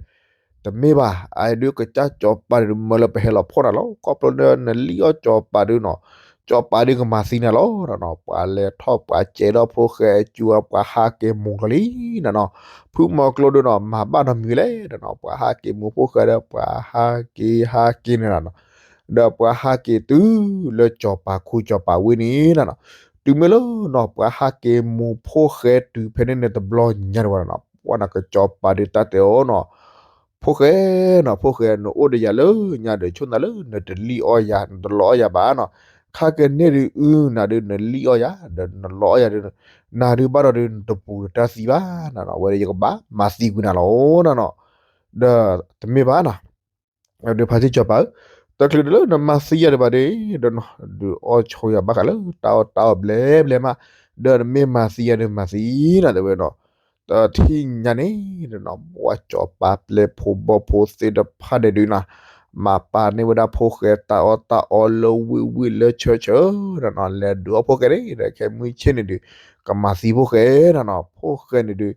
တမ့ၢ်ဘၣ် အဒုးကစၢ်စီၤပၤန့ၣ်ဒုး မၢလၢပဟဲလီၤဖီၣ်နၤလီၤ, ခီဖျိလၢနလံၣ်အီၣ်စီၤပၤဒုးနီၤ, စီၤပၤဒုးကမၤသံနၤလီၤနၤနီၤ, ပှၤလဲၤထီၣ်ပှၤစဲးထီၣ်ဖိၣ်ဃဲအစု ပှၤဟးက့ၤမူၤလီၤလံနၤနီၤ, ဖုမီၤကျိဒုးနီၤ မၤဘၣ်နီတမံၤလဲၣ်နၤနီၤ, ပှၤဟးက့ၤမူၤဖိၣ်ဃဲဒီး ပှၤဟးက့ၤဟးက့ၤန့ၣ်နၤနီၤ, ဒီးပှၤဟးက့ၤတုၤလၢစီၤပၤခူစီၤပၤဝ့ၢ်န့ၣ်နၤနီၤ, တုၤမ့ၢ်လၢနီၤ ပှၤဟးက့ၤမူၤဖိၣ်ဃဲတုၤဖဲန့ၣ်န့ၣ်တဘျီညါတဝဲနၤနီၤ, ပှၤနီၤ ကစၢ်စီၤပၤဒုးတၢ်တဲအီၤနီၤ, ဖိၣ်ဃဲနီၤ အိၣ်ဒီးယၤလၢညါဒီး ဆိၣ်နၤလၢနတလံၣ်အီၣ်ယၤ နတလီအီၣ်ယၤဘၣ်နီၤ, ခါကန့ၣ်ဒုးအုနၤဒုး နလံၣ်အီၣ်ယၤ ဒီးနလီအီၣ်ယၤဒုး နၤဒုးဘၣ်ဒီးဒုး နတပူၤတၢ်သံဘၣ်နၤနီၤ, ဝဲဒီးယကဘၣ်မၤသံကွံာ်နၤလီၤနၤနီၤ, ဒီးတမ့ၢ်ဘၣ်နၤ ဒီးဖါတံၢ်စီၤပၤဧၢ, တချုးဒၣ်လၢနမၤသံယၤဒံးဘၣ်ဒီး ဒီးနီၤ ဒုးအီၣ်ဆိယၤဘၣ်ဃးလၢတၢ်အီၣ်တၢ်အီဘျဲဘျဲမး, ဒီးနမ့ၢ်မၤသံယၤဒုးမၤသံနၤတဲဝဲနီၤ, တထံၣ်ညါန့ၣ်ဒီးနီၤ ပှၤစီၤပၤပျဲၢ်ဖိဘီၣ်ဖိသ့ၣ်တဖၣ်န့ၣ်ဒုးနၤ, မၤပာ်န့ၢ်ဝဲဒၣ်ဖိၣ်ဃဲတၢ်အီၣ်တၢ်အီလၢဝ့ၢ်ဝ့ၢ်လၢဆၢဆၢနၤနီၤ, လဲၤဒုးအီၣ်ဖိၣ်ဃဲန့ၣ်ဒီး ခဲမုၢ်ဆ့ၣ်န့ၣ်ဒုး ကမၤသံဖိၣ်ဃဲနၤနီၤ, ဖိၣ်ဃဲန့ၣ်ဒုး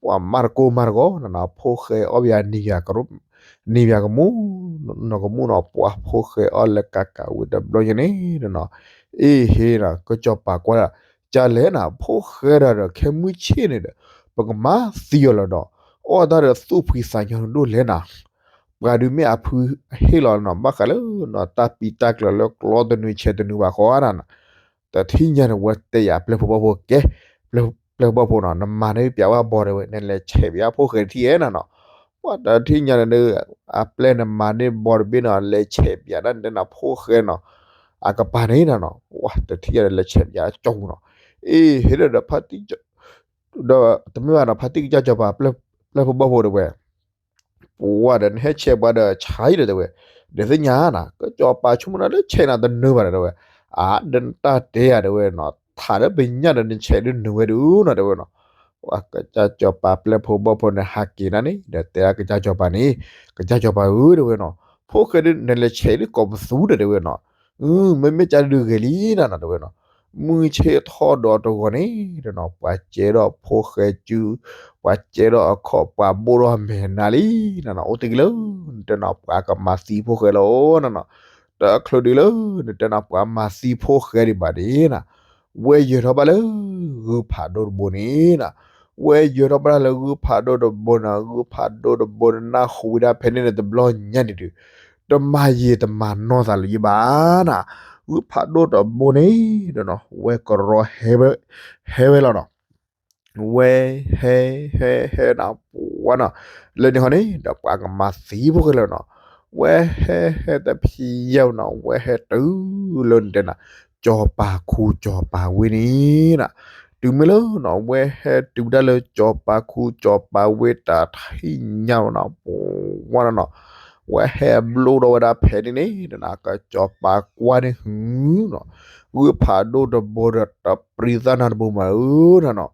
ပှၤမၤတကိၢ်မၤတဂီၤနၤနီၤ, ဖိၣ်ဃဲအီၣ်ဘၣ်ယၤ နံၤဘၣ်ကမူၣ် နီၢ်ကမူၣ်နီၤ, ပှၤဖိၣ်ဃဲအီၣ်လၢကးကးဝံၤတဘျီညါန့ၣ်နၤနီၤ, အ့ဟ့နီၤ ကစၢ်စီၤပၤကွၢ်ဒၣ် ကလဲၣ်နၤ ဖိၣ်ဃဲဒီး ခဲမုၢ်ဆ့ၣ်န့ၣ်ဒီး ပကမၤသံအီၤလီၤဒီး အီၣ်တၢ်ဒီးသူၣ်ဖှံသးညီဒိၣ်လဲၣ်နၤ, ပှၤဒုးမ့ၢ်အဖုဟ့ၣ်လီၤနၤ ဘၣ်ဃးလၢနၤ တၢ်ပံးတၢ်ကျၢၤလၢကျီတနုၤဆဲးတနုၤဘၣ်ဃီနၤနီၤ, တထံၣ်ညါန့ၣ် ဝဲတဲယၤပျဲၢ်ဖိဘီၣ်ဖိကဲ, ပျဲၢ်ဖိဘီၣ်ဖိနီၤ နမၤန့ၢ်ပျးဝဲဘီတဝဲ နလဲၤဆဲးပျးဖိၣ်ဃဲတထံၣ်ဧဲနၤနီၤ, ပှၤတထံၣ်ညါန့ၣ်ဒီး အပျဲၢ်နမၤန့ၢ်ဘီတဘ့ၣ်နီၤ လဲၤဆဲးပျးဒၣ်နတဲနၤဖိၣ်ဃဲနီၤ, အကပၤန့ၣ်နၤနီၤ, ပှၤတထံၣ်ညါန့ၣ် လဲၤဆဲးပျးအကၠီပူၤနီၤ, အ့ဟ့ဒီး ဒီးတမ့ၢ်ဘၣ်နီၤ ဖါတံၢ်ကစၢ်စီၤပၤ ပျဲၢ်ဖိဘီၣ်ဖိတဲဝဲ ပှၤဒီးနဟဲဆဲးပှၤဒီးဆါအံၤဒီးတဲဝဲ, ဒီးသ့ၣ်ညါနၤ ကစၢ်စီၤပၤဆိကမိၣ်နၤလၢဆဲးနၤတနၢၤဘၣ်ဒီးတဲဝဲ, အါ ဒီးနတၢ်တဲဧါ တဲဝဲနီၤ, ထးဒီးပညၣ်ဒီးနဆဲးဒုးနုာ်ဝဲဒုးနီၤ တဲဝဲနီၤ. ကစၢ်စီၤပၤပျဲၢ်ဖိဘီၣ်ဖိန့ၣ်ဟးက့ၤနၤန့ၣ် ဒီးတဲဒၣ်ကစၢ်စီၤပၤန့ၣ်, ကစၢ်စီၤပၤဧၢ တဲဝဲနီၤ, ဖိၣ်ဃဲဒုးနလဲၤဆဲးဒုးကိးပသူဒီး တဲဝဲနီၤ. မ့မ့ၢ်ကၢ်ဒုးဂဲၤလံနၤနီၤ တဲဝဲနီၤ. မုၢ်ဆ့ၣ်ထီၣ်ဒီးတဂီၤန့ၣ်ဒီးနီၤ ပှၤကဲဒီးဖိၣ်ဃဲစု, ပှၤကဲဒီးအခီၣ် ပှၤဘိၣ်ဒီးမဲာ်နၤလံနၤနီၤ. အိၣ်တ့ၢ်က့ၤလၢ နတဲနီၤ ပှၤကမၤသံဖိၣ်ဃဲလီၤနၤနီၤ. တချုးဒုးလၢ နတဲနီၤ ပှၤမၤသံဖိၣ်ဃဲဒံးဘၣ်န့ၣ်နၤ, ဝဲယၢၤထီၣ်ဘၣ်လၢ ဂုၢ်ဖးဒိၣ်တဘိန့ၣ်နၤ. ဝဲယၢၤထီၣ်ဘၣ်လၢဂုၢ်ဖးဒိၣ်တဘိနၤ, ဂုၢ်ဖးဒိၣ်တဘိန့ၣ် နၢ်ဟူဝဲဒၣ်ဖဲန့ၣ်န့ၣ် တဘျီညါန့ၣ်ဒုး တမၤယံာ်တမၤနီၢ်သးလၢၤဘၣ်နၤ. ဂုၢ်ဖးဒိၣ်တဘိန့ၣ်ဒီးနီၤ ဝဲကရီဟဲဝဲလီၤနီၤ. ဝဲဟဲ ဟဲ ဟဲနၤ ပှၤနီၤ, လၢန့ၣ်ခီန့ၣ် ဒီးပှၤကမၤသံဖိၣ်ဃဲလီၤနီၤ. ဝဲဟဲ ဟဲတဖျဲးနီၤ ဝဲဟဲတုၤလၢနတဲနၤ စီၤပၤခူစီၤပၤဝ့ၢ်န့ၣ်နၤ. တုၤမ့ၢ်လၢနီၤ ဝဲဟဲတုၤဒၣ်လၢစီၤပၤခူစီၤပၤဝ့ၢ်တၢ်ထံၣ်ညါနီၤ ပှၤနီၤနီၤ, ဝဲဟဲဘျိၣ်ဒီးဝဲဒၣ်ဖဲန့ၣ်န့ၣ် ဒီးနၤကစီၤပၤကွၢ်န့ၣ်ဟုနီၤ, ဂုၢ်ဖးဒိၣ်တဘိဒီးတပြံသၣ်နၤတဘိမးဧၢနၤနီၤ.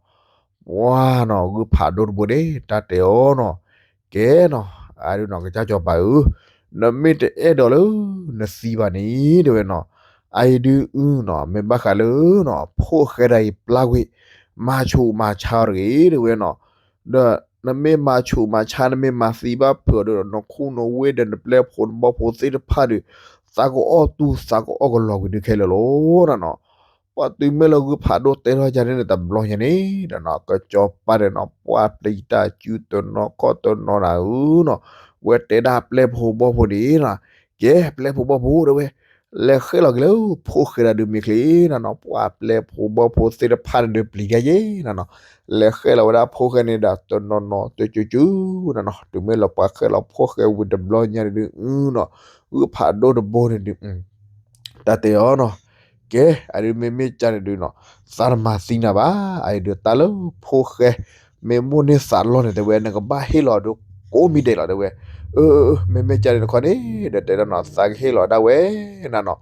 ပှၤနီၤ ဂုၢ်ဖးဒိၣ်တဘိန့ၣ် တၢ်တဲအီၤနီၤ, ကဲနီၤ အဒုးနီၤ ကစၢ်စီၤပၤဧၢ, နမ့ၢ်တအဲၣ်ဒိးလၢ နသံဘၣ်န့ၣ် တဲဝဲနီၤ, အအံၤဒုးအုနီၤ မ့ၢ်ဘၣ်ဃးလၢနီၤ ဖိၣ်ဃဲဒၣ်အံၤပျၢ်ကွံာ် မၤဆူးမၤဆါအီၤတဂ့ၤ တဲဝဲနီၤ. ဒီးနမ့ၢ်မၤဆူးမၤဆါ နမ့ၢ်မၤသံဘၣ်ဖုးအီၤဒီး နခူၣ်နဝ့ၢ်ဒီးနပျဲၢ်ဖိနဘီၣ်ဖိသ့ၣ်တဖၣ်ဒီး သးကအီၣ်တူၢ်သးကအီၣ်ကလီၤကွံာ်ဒုးခဲလၢာ်လီၤနၤနီၤ. ပှၤတုၤမ့ၢ်လၢဂုၢ်ဖးဒိၣ်တဲထီၣ်ယၤန့ၣ်န့ၣ် တဘျီညါန့ၣ်ဒီးနီၤ ကစီၤပၤဒီးနီၤ ပှၤပျံၤတၢ်စုတနီၤခီၣ်တနီၤနၤဧၢနီၤ, ဝဲတဲဒၣ်ပျဲၢ်ဖိဘီၣ်ဖိန့ၣ်နီၤ, ကဲပျဲၢ်ဖိဘီၣ်ဖိတဲဝဲ, လဲၤဃဲလီၤက့ၤလၢ ဖိၣ်ဃဲဒၣ်ဒုးမ့ၢ်ချ့နၤနီၤ, ပှၤပျဲၢ်ဖိဘီၣ်ဖိသ့ၣ်တဖၣ်န့ၣ်ဒုးပျံၤဒၣ်ယဲနၤနီၤ, လဲၤဃဲလီၤဝဲဒၣ်ဖိၣ်ဃဲန့ၣ်ဒီးတနီၤနီၤတစုစုနၤနီၤ, တုၤမ့ၢ်လၢပှၤဃဲလီၤဖိၣ်ဃဲဝံၤတဘျီညါန့ၣ်ဒုးအုနီၤ, ဂုၢ်ဖးဒိၣ်တဘိန့ၣ်ဒုး တၢ်တဲအီၤနီၤ, ကဲ အဒုးမ့မ့ၢ်ကၢ်န့ၣ်ဒုးနီၤ, သးတမၤသံနၤဘၣ်, အအံၤဒုးတၢ်လၢဖိၣ်ဃဲ မ့ၢ်မိၣ်န့ၢ်သးလီၢ်န့ၣ်တဲဝဲ နကဘၣ်ဟ့ၣ်လီၤဒုးကိးမံၤဒဲးလီၤတဲဝဲ, အၢ မ့မ့ၢ်ကၢ်န့ၣ်တခီန့ၣ် ဒီးတဲဒၣ်နီၤ သးကဟ့ၣ်လီၤဒၣ်ဝဲနၤနီၤ,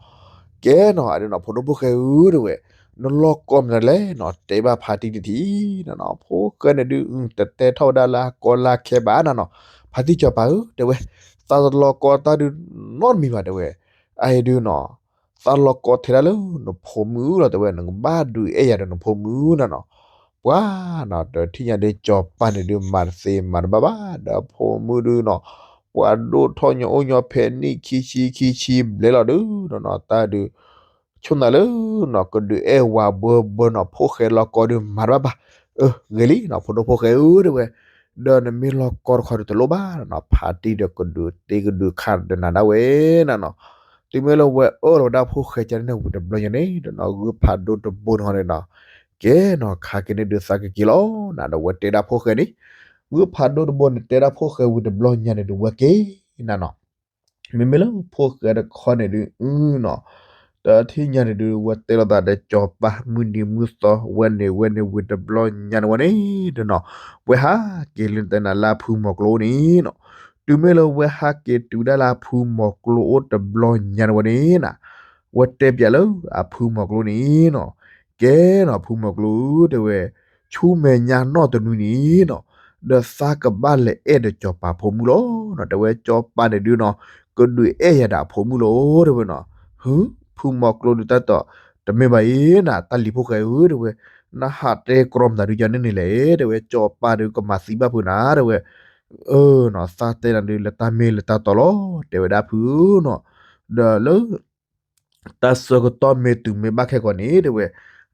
ကဲနီၤ အဒုးနီၤ ဖိဒိၣ်ဖိၣ်ဃဲဧၢတဲဝဲ, နလီၢ်ကီမနုၤလဲၣ်နီၤ တဲဘၣ်ဖါတံၢ်တထံၣ်နၤနီၤ, ဖိၣ်ဃဲန့ၣ်ဒုး တတဲထီၣ်ဝဲဒၣ်လၢအကီလၢအခဲဘၣ်နၤနီၤ, ဖါတံၢ်စီၤပၤဧၢတဲဝဲ, သးတလီၢ်ကီတၢ်ဒုးနီတမံၤဘၣ်တဲဝဲ, အအံၤဒုးနီၤ သးလီၢ်ကီထဲဒၣ်လၢနဖိမုၣ်လီၤတဲဝဲ, နကဘၣ်ဒုးအဲၣ်ယၤဒီးနဖိမုၣ်နၤနီၤ, ပှၤနီၤ တထံၣ်ညါဒုးစီၤပၤန့ၣ်ဒုးမၤတသ့မၤတဘၣ်ဘၣ်, ဒီးဖိမုၣ်ဒုးနီၤ ပှၤဒိၣ်ထီၣ်ညီအိၣ်ညီဖဲနံၣ်ခံဆံခံဆံဘျဲၣ်လီၤဒုးနီၤ တၢ်ဒုး ဆိၣ်သးလၢနီၤ ကဒုးအဲၣ်ဝၤဘၢဘၢနီၤ ဖိၣ်ဃဲလီၢ်ကီဒုးမၤတဘၣ်ဘၣ်, အၢ ဂ့ၤလံနီၤ ဖိဒိၣ်ဖိၣ်ဃဲဧၢတဲဝဲ, ဒီးနမ့ၢ်လီၢ်ကီတခီဒုးတလိၣ်ဘၣ်နီၤ ဖါတံၢ်ဒီးကဒုးတ့ကဒုးခါဒီးနၤဒၣ်ဝဲနၤနီၤ, တုၤမ့ၢ်လၢဝဲအၢၣ်လီၤဝဲဒၣ်ဖိၣ်ဃဲကၢ်န့ၣ်ဝံၤတဘျီညါန့ၣ်ဒီးနီၤ ဂုၢ်ဖးဒိၣ်တဘိန့ၣ်ဃီန့ၣ်နီၤ, ကဲနီၤ ခါက့ၤန့ၣ်ဒုးသးကက့ၤလီၤနၤဒီးဝဲတဲဒၣ်ဖိၣ်ဃဲန့ၣ်, ဂုၢ်ဖးဒိၣ်တဘိန့ၣ် တဲဒၣ်ဖိၣ်ဃဲဝံၤတဘျီညါန့ၣ်ဒုးဝဲက့ၤနၤနီၤ မ့မ့ၢ်လၢဖိၣ်ဃဲတခီန့ၣ်ဒုးအုနီၤ, တထံၣ်ညါန့ၣ်ဒုး ဝဲတဲလိာ်သးဒီးစီၤပၤမုၢ်နံၤမုၢ်သီ ဝဲန့ၣ်ဝဲန့ၣ်ဝံၤတဘျီညါန့ၣ်ဝဲန့ၣ်ဒီးနီၤ, ဝဲဟးက့ၤလၢတဲနၤလၢအဖုမီၤကျိန့ၣ်နီၤ, တုၤမ့ၢ်လၢဝဲဟးက့ၤတုၤဒၣ်လၢအဖုမီၤကျိအိၣ်တဘျီညါန့ၣ်ဝဲန့ၣ်နၤ, ဝဲတဲပျးလၢအဖုမီၤကျိန့ၣ်နီၤ, ကဲနီၤ ဖုမီၤကျိဧၢတဲဝဲ, ဆူမဲာ်ညါနီၢ်တနွံန့ၣ်နီၤ, ဒီးသးကဘၣ်လဲၤအဲၣ်ဒီးစီၤပၤဖိမုၣ်လီၤနီၤ, တဲဝဲစီၤပၤန့ၣ်ဒုးနီၤ ကဒုးအဲၣ်ယၤဒီးအဖိမုၣ်လီၤတဲဝဲနီၤ, ဟု ဖုမီၤကျိဒုးတၢ်တီၢ် တမ့ၢ်ဘၣ်အံၤနၤ တၢ်လံၤဖိၣ်ဃဲဧၢတဲဝဲ, နဟးတဲကြီမတၤဒုးယၤန့ၣ်န့ၣ်လဲၣ် တဲဝဲ စီၤပၤဒုးကမၤသံဘၣ်ဖုးနၤတဲဝဲ, အၢနီၤ သးတဲနၤဒုးလၢတၢ်မ့ၢ်လၢတၢ်တီလီၤ တဲဝဲဒၣ်ဖုနီၤ, ဒီးလၢ တၢ်ဆၢကတီၢ်မ့ၢ်တုၤမ့ၢ်ဘၣ်ခဲကီးန့ၣ် တဲဝဲ,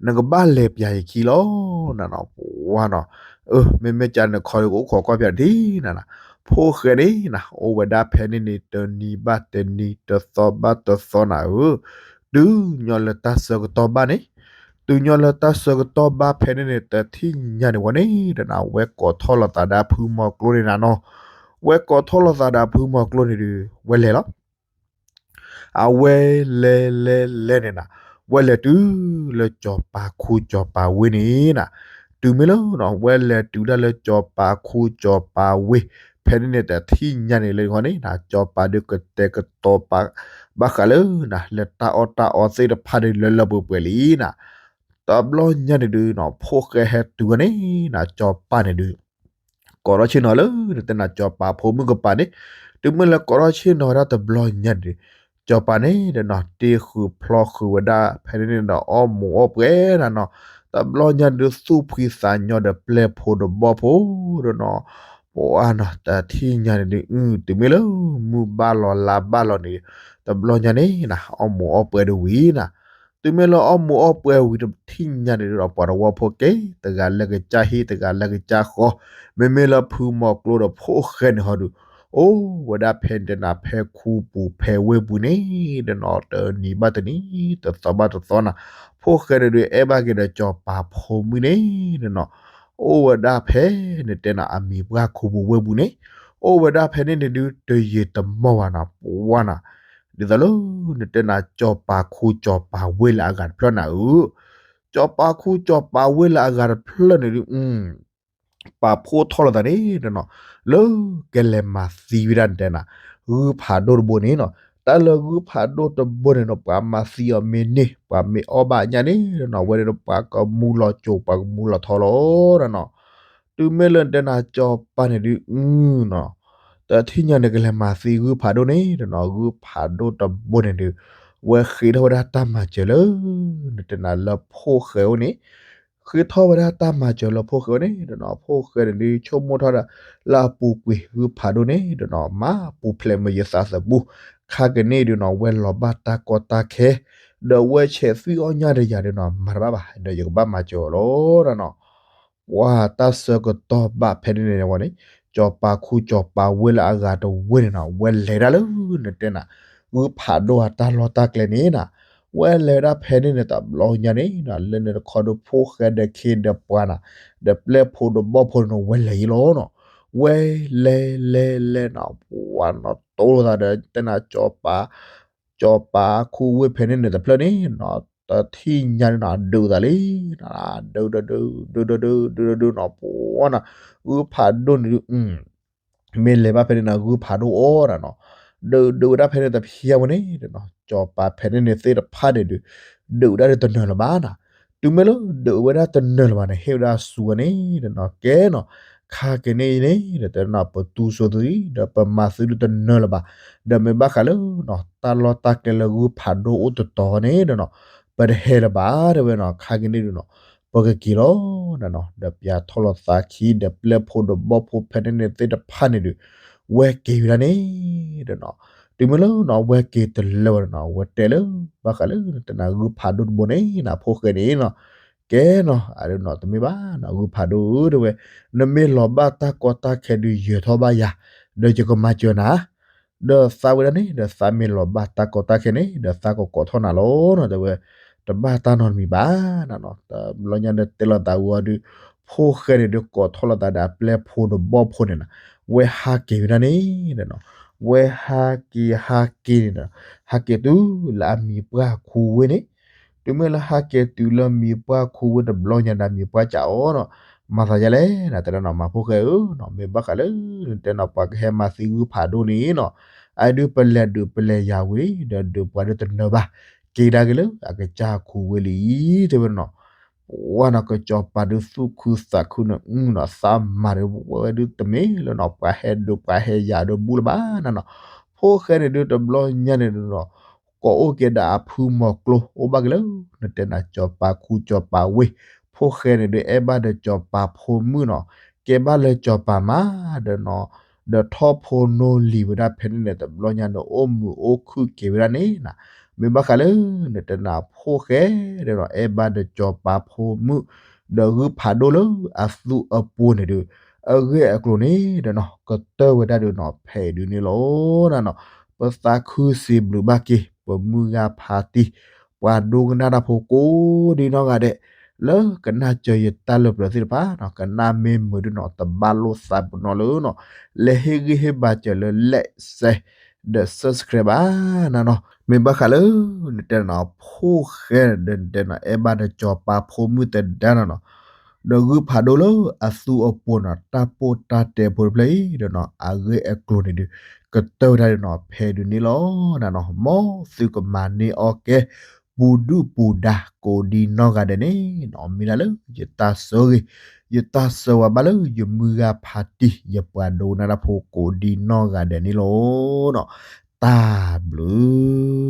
နကဘၣ်လဲၤပျးယခံလီၤနၤနီၤ, ပှၤနီၤ, အၢ မ့မ့ၢ်ကၢ်န့ၣ်ခီဒုးကအိၣ်ခိးကွၢ်ပျးတထံၣ်နၤနီၤ, ဖိၣ်ဃဲန့ၣ်နၤ အိၣ်ဝဲဒၣ်ဖဲန့ၣ်န့ၣ် တနံၤဘၣ်တနံၤ တသီဘၣ်တသီနၤဧၢ, တုၤညီလၢတၢ်ဆၢကတီၢ်ဘၣ်န့ၣ်, တုၤညီလၢတၢ်ဆၢကတီၢ်ဘၣ်ဖဲန့ၣ်န့ၣ် တထံၣ်ညါန့ၣ်ဝဲန့ၣ် ဒီးနၤ ဝဲကိးထီၣ်လိာ်သးဒီးဖုမီၤကျိန့ၣ်နၤနီၤ, ဝဲကိးထီၣ်လိာ်သးဒီးဖုမီၤကျိန့ၣ်ဒီး ဝဲလဲၤလီၤ အဝဲလဲၤလဲၤလဲၤန့ၣ်နၤ, ဝဲလဲၤတုၤလၢစီၤပၤခူစီၤပၤဝ့ၢ်န့ၣ်နၤ, တုၤမ့ၢ်လၢနီၤ ဝဲလဲၤတုၤဒၣ်လၢစီၤပၤခူစီၤပၤဝ့ၢ် ဖဲန့ၣ်န့ၣ် တထံၣ်ညါန့ၣ်လၢန့ၣ် ကၠီၤပၤဒုးကတဲာ်ကတီၤပာ် ဘၣ်ဃးလၢ လၢတၢ်အီၣ်တၢ်အီသ့ၣ်တဖၣ်ဒီးလၢလၢပှဲၤပှဲၤလံနၤ. တဘျီညါန့ၣ်ဒုးနီၤ ဖိၣ်ဃဲဟဲတုၤဝဲန့ၣ်နၤ ကၠီၤပၤန့ၣ်ဒုး ကိးထီၣ်ဆ့ၣ်နီၤလၢ နတဲနၤ ကၠီၤပၤဖိမုၣ်ကပၤန့ၣ်, တုၤမ့ၢ်လၢကိးထီၣ်ဆ့ၣ်နီၤဝဲဒၣ်တဘျီညါန့ၣ်ဒုး ကၠီၤပၤန့ၣ်ဒီးနီၤ တ့ဃုာ်ဖျီဃုာ်ဝဲဒၣ် ဖဲန့ၣ်န့ၣ်ဒီးအီၣ်မူးအီၣ်ပှဲၤနၤနီၤ, တဘျီညါန့ၣ်ဒုး သူၣ်ဖှံသးညီဒီးပျဲၢ်ဖိဒီးဘီၣ်ဖိဒီးနီၤ, ပှၤနီၤ တထံၣ်ညါန့ၣ်ဒုး အု တုၤမ့ၢ်လၢ မုၢ်ဘၣ်လီၤလါဘၣ်လီၤန့ၣ်, တဘျီညါန့ၣ်နၤ အီၣ်မူးအီၣ်ပှဲၤဒုးဝံၤနၤ. တုၤမ့ၢ်လၢအီၣ်မူးအီၣ်ပှဲၤဝံၤတထံၣ်ညါန့ၣ်ဒီး ပှၤတဝီဖိက့ၤ တဂၤလၢကစၢ်ဟံၣ် တဂၤလၢကစၢ်ဃီ, မ့မ့ၢ်လၢဖုမီၤကျိဒီးဖိၣ်ဃဲန့ၣ်ဟီဒုး အိၣ်ဝဲဒၣ်ဖဲတဲနၤ ဖဲခူပူၤဖဲဝ့ၢ်ပူၤန့ၣ်ဒီးနီၤ တနံၤဘၣ်တနံၤ တသီဘၣ်တသီနၤ, ဖိၣ်ဃဲန့ၣ်ဒုး အဲၣ်ဘၣ်က့ၤဒီးကၠီၤပၤဖိမုၣ်န့ၣ်ဒီးနီၤ, အိၣ်ဝဲဒၣ်ဖဲန့ၣ်တဲနၤ အမံၤပှၢ်ခူပူၤဝ့ၢ်ပူၤန့ၣ်, အိၣ်ဝဲဒၣ်ဖဲန့ၣ်န့ၣ်ဒုး တယံာ်တမီၢ်ဘၣ်နၤ ပှၤနၤ, ဒ်သိးလၢ နတဲနၤ ကၠီၤပၤခူကၠီၤပၤဝ့ၢ်လၢအဂၤတဖျၢၣ်နၤဧၢ, ကၠီၤပၤခူကၠီၤပၤဝ့ၢ်လၢအဂၤတဖျၢၣ်န့ၣ်ဒုး ပာ်ဖှိၣ်ထီၣ်လိာ်သးန့ၣ်ဒီးနီၤ, လၢကလဲၤမၤသံဝဲဒၣ်နတဲနၤ ဂုၢ်ဖးဒိၣ်တဘိန့ၣ်နီၤ, တၢ်လၢဂုၢ်ဖးဒိၣ်တဘိန့ၣ်ဒီး ပှၤမၤသံအီၤမ့ၢ်န့ၢ် ပှၤမ့ၢ်အီၣ်ဘၣ်ညါန့ၣ်ဒီးနီၤ ဝဲန့ၣ်ဒီးပှၤကမူလီၤစိၤ ပှၤကမူလီၤထီလီၤဒီးနီၤ, တုၤမ့ၢ်လၢနတဲနၤ ကၠီၤပၤန့ၣ်ဒုး အုနီၤ တထံၣ်ညါန့ၣ် ကလဲၤမၤသံဂုၢ်ဖးဒိၣ်န့ၣ်ဒီးနီၤ ဂုၢ်ဖးဒိၣ်တဘိန့ၣ်ဒုး ဝဲဃ့ထီၣ်ဝဲဒၣ်တၢ်မၤစၢၤလၢ နတဲနၤလၢဖိၣ်ဃဲအိၣ်န့ၣ်, ဃ့ထီၣ်ဝဲဒၣ်တၢ်မၤစၢၤလၢဖိၣ်ဃဲအိၣ်န့ၣ်ဒီးနီၤ ဖိၣ်ဃဲန့ၣ်ဒုး ဆိကမိၣ်ထီၣ်ဒၣ် လၢအပူၤကွံာ်ဂုၢ်ဖးဒိၣ်န့ၣ်ဒီးနီၤ မၤပူၤဖျဲးမ့ၢ်ယသးသးပူၤ, ခါက့ၤန့ၣ်ဒုးနီၤ ဝဲလီၤဘၣ်တၢ်ကီတၢ်ခဲ ဒီးဝဲဆဲးသွံၣ်အီၣ်ညၣ်တယၤဒီးနီၤ မၤတဘၣ်ဘၣ် ဒီးယကဘၣ်မၤစၢၤအီၤလီၤဒီးနီၤ ပှၤတၢ်ဆၢကတီၢ်ဘၣ်ဖဲန့ၣ်န့ၣ်ဝဲန့ၣ်, ကၠီၤပၤခူကၠီၤပၤဝ့ၢ်လၢအဂၤတဝ့ၢ်န့ၣ်နီၤ ဝဲလဲၤဒၣ်လၢ နတဲနၤ ဂုၢ်ဖးဒိၣ်အတၢ်လီၢ်တၢ်ကျဲန့ၣ်နၤ, ဝဲလဲၤဝဲဒၣ်ဖဲန့ၣ်န့ၣ် တဘျီညါန့ၣ်နီၤ လၢန့ၣ်တခီဒီးဖိၣ်ဃဲဒီးခ့ဒီးပှၤနၤ, ဒီးပျဲၢ်ဖိဒီးဘီၣ်ဖိန့ၣ် ဝဲလဲၤယံၤလီၤနီၤ, ဝဲလဲၤလဲၤလဲၤနီၤ ပှၤနီၤတိလိာ်သးဒီးတဲနၤ ကၠီၤပၤ ကၠီၤပၤခူဝ့ၢ်ဖဲန့ၣ်န့ၣ်တဖျၢၣ်န့ၣ်နီၤ တထံၣ်ညါန့ၣ်နီၤ ဒုးသးလံ, ဒုးဒုးဒုး ဒုးဒုးဒုး ဒုးဒုးဒုးနီၤ ပှၤနီၤ ဂုၢ်ဖးဒိၣ်န့ၣ်ဒုး မ့ၢ်လဲၤဘၣ်ဖဲန့ၣ်နီၤ ဂုၢ်ဖးဒိၣ်အီၣ်နၤနီၤ, ဒုးဒုးဝဲဒၣ်ဖဲန့ၣ်တဖျၢၣ်ဝဲန့ၣ်နီၤ ကၠီၤပၤဖဲန့ၣ်န့ၣ်သ့ၣ်တဖၣ်န့ၣ်ဒုး ဒုးဝဲဒၣ်ဒီးတနၢၤလၢၤဘၣ်နၤ, တုၤမ့ၢ်လၢဒုးဝဲဒၣ်တနၢၤလၢၤဘၣ်န့ၣ် ဟ့ၣ်ဝဲဒၣ်ဆူဝဲန့ၣ်ဒီးနီၤ ကဲနီၤ ခါက့ၤန့ၣ်အံၤန့ၣ် ဒီးတဲနီၤ ပတူၢ်စိသး ဒီးပမၤသုလၢတနၢၤလၢၤဘၣ်, ဒီးမ့ၢ်ဘၣ်ဃးလၢနီၤ တၢ်လီၢ်တၢ်ကျဲလၢဂုၢ်ဖးဒိၣ်အိၣ်တတီၤန့ၣ်ဒီးနီၤ ပတဟဲလၢၤဘၣ် တဲဝဲနီၤ ခါက့ၤန့ၣ်ဒုးနီၤ ပကက့ၤလီၤနၤနီၤ ဒီးပၠးထီၣ်လိာ်သးခံ ဒီးပျဲၢ်ဖိဒီးဘီၣ်ဖိဖဲန့ၣ်န့ၣ်သ့ၣ်တဖၣ်န့ၣ်ဒုး ဝဲက့ၤဝဲဒၣ်န့ၣ်ဒီးနီၤ တုၤမ့ၢ်လၢနီၤ ဝဲက့ၤတလၢၤဘၣ်ဒီးနီၤ ဝဲတဲလၢ ဘၣ်ဃးလၢနတဲနၤဂုၢ်ဖးဒိၣ်တဘိန့ၣ်နၤ ဖိၣ်ဃဲန့ၣ်နီၤ ကဲနီၤ အဒုးနီၤ တမ့ၢ်ဘၣ်နီၤ ဂုၢ်ဖးဒိၣ်ဧၢ တဲဝဲ, နမ့ၢ်လီၤဘၣ်တၢ်ကီတၢ်ခဲဒုးယၢၤထီၣ်ဘၣ်ယၤ, ဒီးယကမၤစၢၤနၤ, ဒီးသးဝဲဒၣ်န့ၣ် ဒီးသးမ့ၢ်လီၤဘၣ်တၢ်ကီတၢ်ခဲန့ၣ် ဒီးသးကကိးထီၣ်နၤလီၤနီၤ တဲဝဲ, တဘၣ်တၢ်နီတမံၤဘၣ်နၤနီၤ တဘျီညါဒီးတဲလိာ်သးဝံၤအီၤဒုး ဖိၣ်ဃဲန့ၣ်ဒုးကိးထီၣ်လိာ်သးဒီးအပျဲၢ်ဖိဒီးဘီၣ်ဖိန့ၣ်နၤ, ဝဲဟးက့ၤဝဲဒၣ်န့ၣ်ဒီးနီၤ, ဝဲဟးက့ၤဟးက့ၤန့ၣ်ဒီး ဟးက့ၤတုၤလၢအမံၤပှၢ်ခူဝ့ၢ်န့ၣ် တုၤမ့ၢ်လၢဟးက့ၤတုၤလၢမံၤပှၢ်ခူဝ့ၢ်တဘျီညါဒီးမံၤပှၢ်စံးအီၤနီၤ, မၤသးဒ်လဲၣ်နတဲဒၣ်နီၤ မၤဖိၣ်ဃဲဧၢနီၤ မ့ၢ်ဘၣ်ဃးလၢ နတဲနီၤ ပှၤကဟဲမၤသံဂုၢ်ဖးဒိၣ်န့ၣ်နီၤ, အဒုးပလဲၤဒုးပလဲၤယၤဝံၤ ဒီးဒုးပှၤဒုးတနၢၤဘၣ်, က့ၤကဒါက့ၤလၢအကစၢ်ခူဝ့ၢ်လံ တဲဝဲနီၤ, ပှၤနီၤ ကစီၤပၤဒုးသူၣ်ခုသးခုန့ၣ် အုနီၤ သးမၤဒီးဝဲဒုးတမ့ၢ်လၢနီၤ ပှၤဟဲဒုးပှၤဟဲယၤဒီးဘူၣ်လၢၤဘၣ်နၤနီၤ, ဖိၣ်ဃဲန့ၣ်ဒုးတဘျီညါန့ၣ်နီၤ ကိးအိၣ်က့ၤဒီးအဖုမီၤကျိ အိၣ်ဘၣ်က့ၤလၢ နတဲနၤ စီၤပၤခူစီၤပၤဝ့ၢ်, ဖိၣ်ဃဲန့ၣ်ဒုး အဲၣ်ဘၣ်ဒီးစီၤပၤဖိမုၣ်နီၤ, ကဲဘၣ်လၢစီၤပၤမါဒီးနီၤ, ဒီးထီၣ်ဖိနီၣ်လံၤဝဲဒၣ်ဖဲန့ၣ်န့ၣ် တဘျီညါန့ၣ် အိၣ်မုာ်အိၣ်ခုၣ်က့ၤဝဲဒၣ်န့ၣ်နၤ, မ့ၢ်ဘၣ်ဃးလၢ နတဲနၤ ဖိၣ်ဃဲဒီးနီၤ အဲၣ်ဘၣ်ဒီးစီၤပၤဖိမုၣ်, ဒီးဂုၢ်ဖးဒိၣ်လၢအသူအပူၤန့ၣ်ဒုး အဂ့ၢ်အကျိၤန့ၣ်ဒီးနီၤ ကတၢၢ်ဝဲဒၣ်ဒီးနီၤ ဖဲအံၤဒုးန့ၣ်လီၤနၤနီၤ, ပသးခုစံးဘျုးဘၣ်က့ၤ ပမုၢ်ဂၤဖါတံၢ် ပှၤဒိကနၣ်တၢ်ဖိကိးဒံနီၢ်ဂၤဒဲး, လၢကနၣ်စၢၤယတၢ်လၢပျၢၤသ့ၣ်တဖၣ်နီၤ ကနၣ်မ့ၢ်မုာ်ဒုးနီၤ တဘၣ်လိာ်သးပနီၤလၢနီၤ, လဲၤဟ့ၣ်ဂံၢ်ဟ့ၣ်ဘါစၢၤလၢ like share ဒီး subscribe ဘၣ်နၤနီၤ, မ့ၢ်ဘၣ်ဃးလၢ နတဲနၤ ဖိၣ်ဃဲဒီးနတဲနၤ အဲၣ်ဘၣ်ဒီးစီၤပၤဖိမုၣ်သဒါနၤနီၤ, ဒီးဂုၢ်ဖးဒိၣ်လၢအသူအပှီၤန့ၣ် တၢ်ပိၢ်တၢ်တဲဖိတဖျၢၣ်အံၤဒီးန့ၣ် အဂ့ၢ်အကျိၤန့ၣ်ဒီး ကတၢၢ်ဝဲဒၣ်ဒီးန့ၣ် ဖဲဒုန့ၣ်လီၤ. နၤန့ၣ် မ်သုကမၤန့ၢ်အီၣ်ကဲ ပူၤဒုၣ်ပူၤဒါ ကိးဒံနီၢ်ဂၤဒဲးန့ၣ်န့ၣ် မ့ၢ်ဒၣ်လၢယတၢ်ဆၢဂ့ၤ, ယတၢ်ဆၢဝါဘၣ်လၢယမုၢ်ဂၤဖးတံၢ် ယပှၤဒိကနၣ်တၢ်ဖိ ကိးဒံနီၢ်ဂၤဒဲးန့ၣ်လီၤ. တၢ်ဘျုး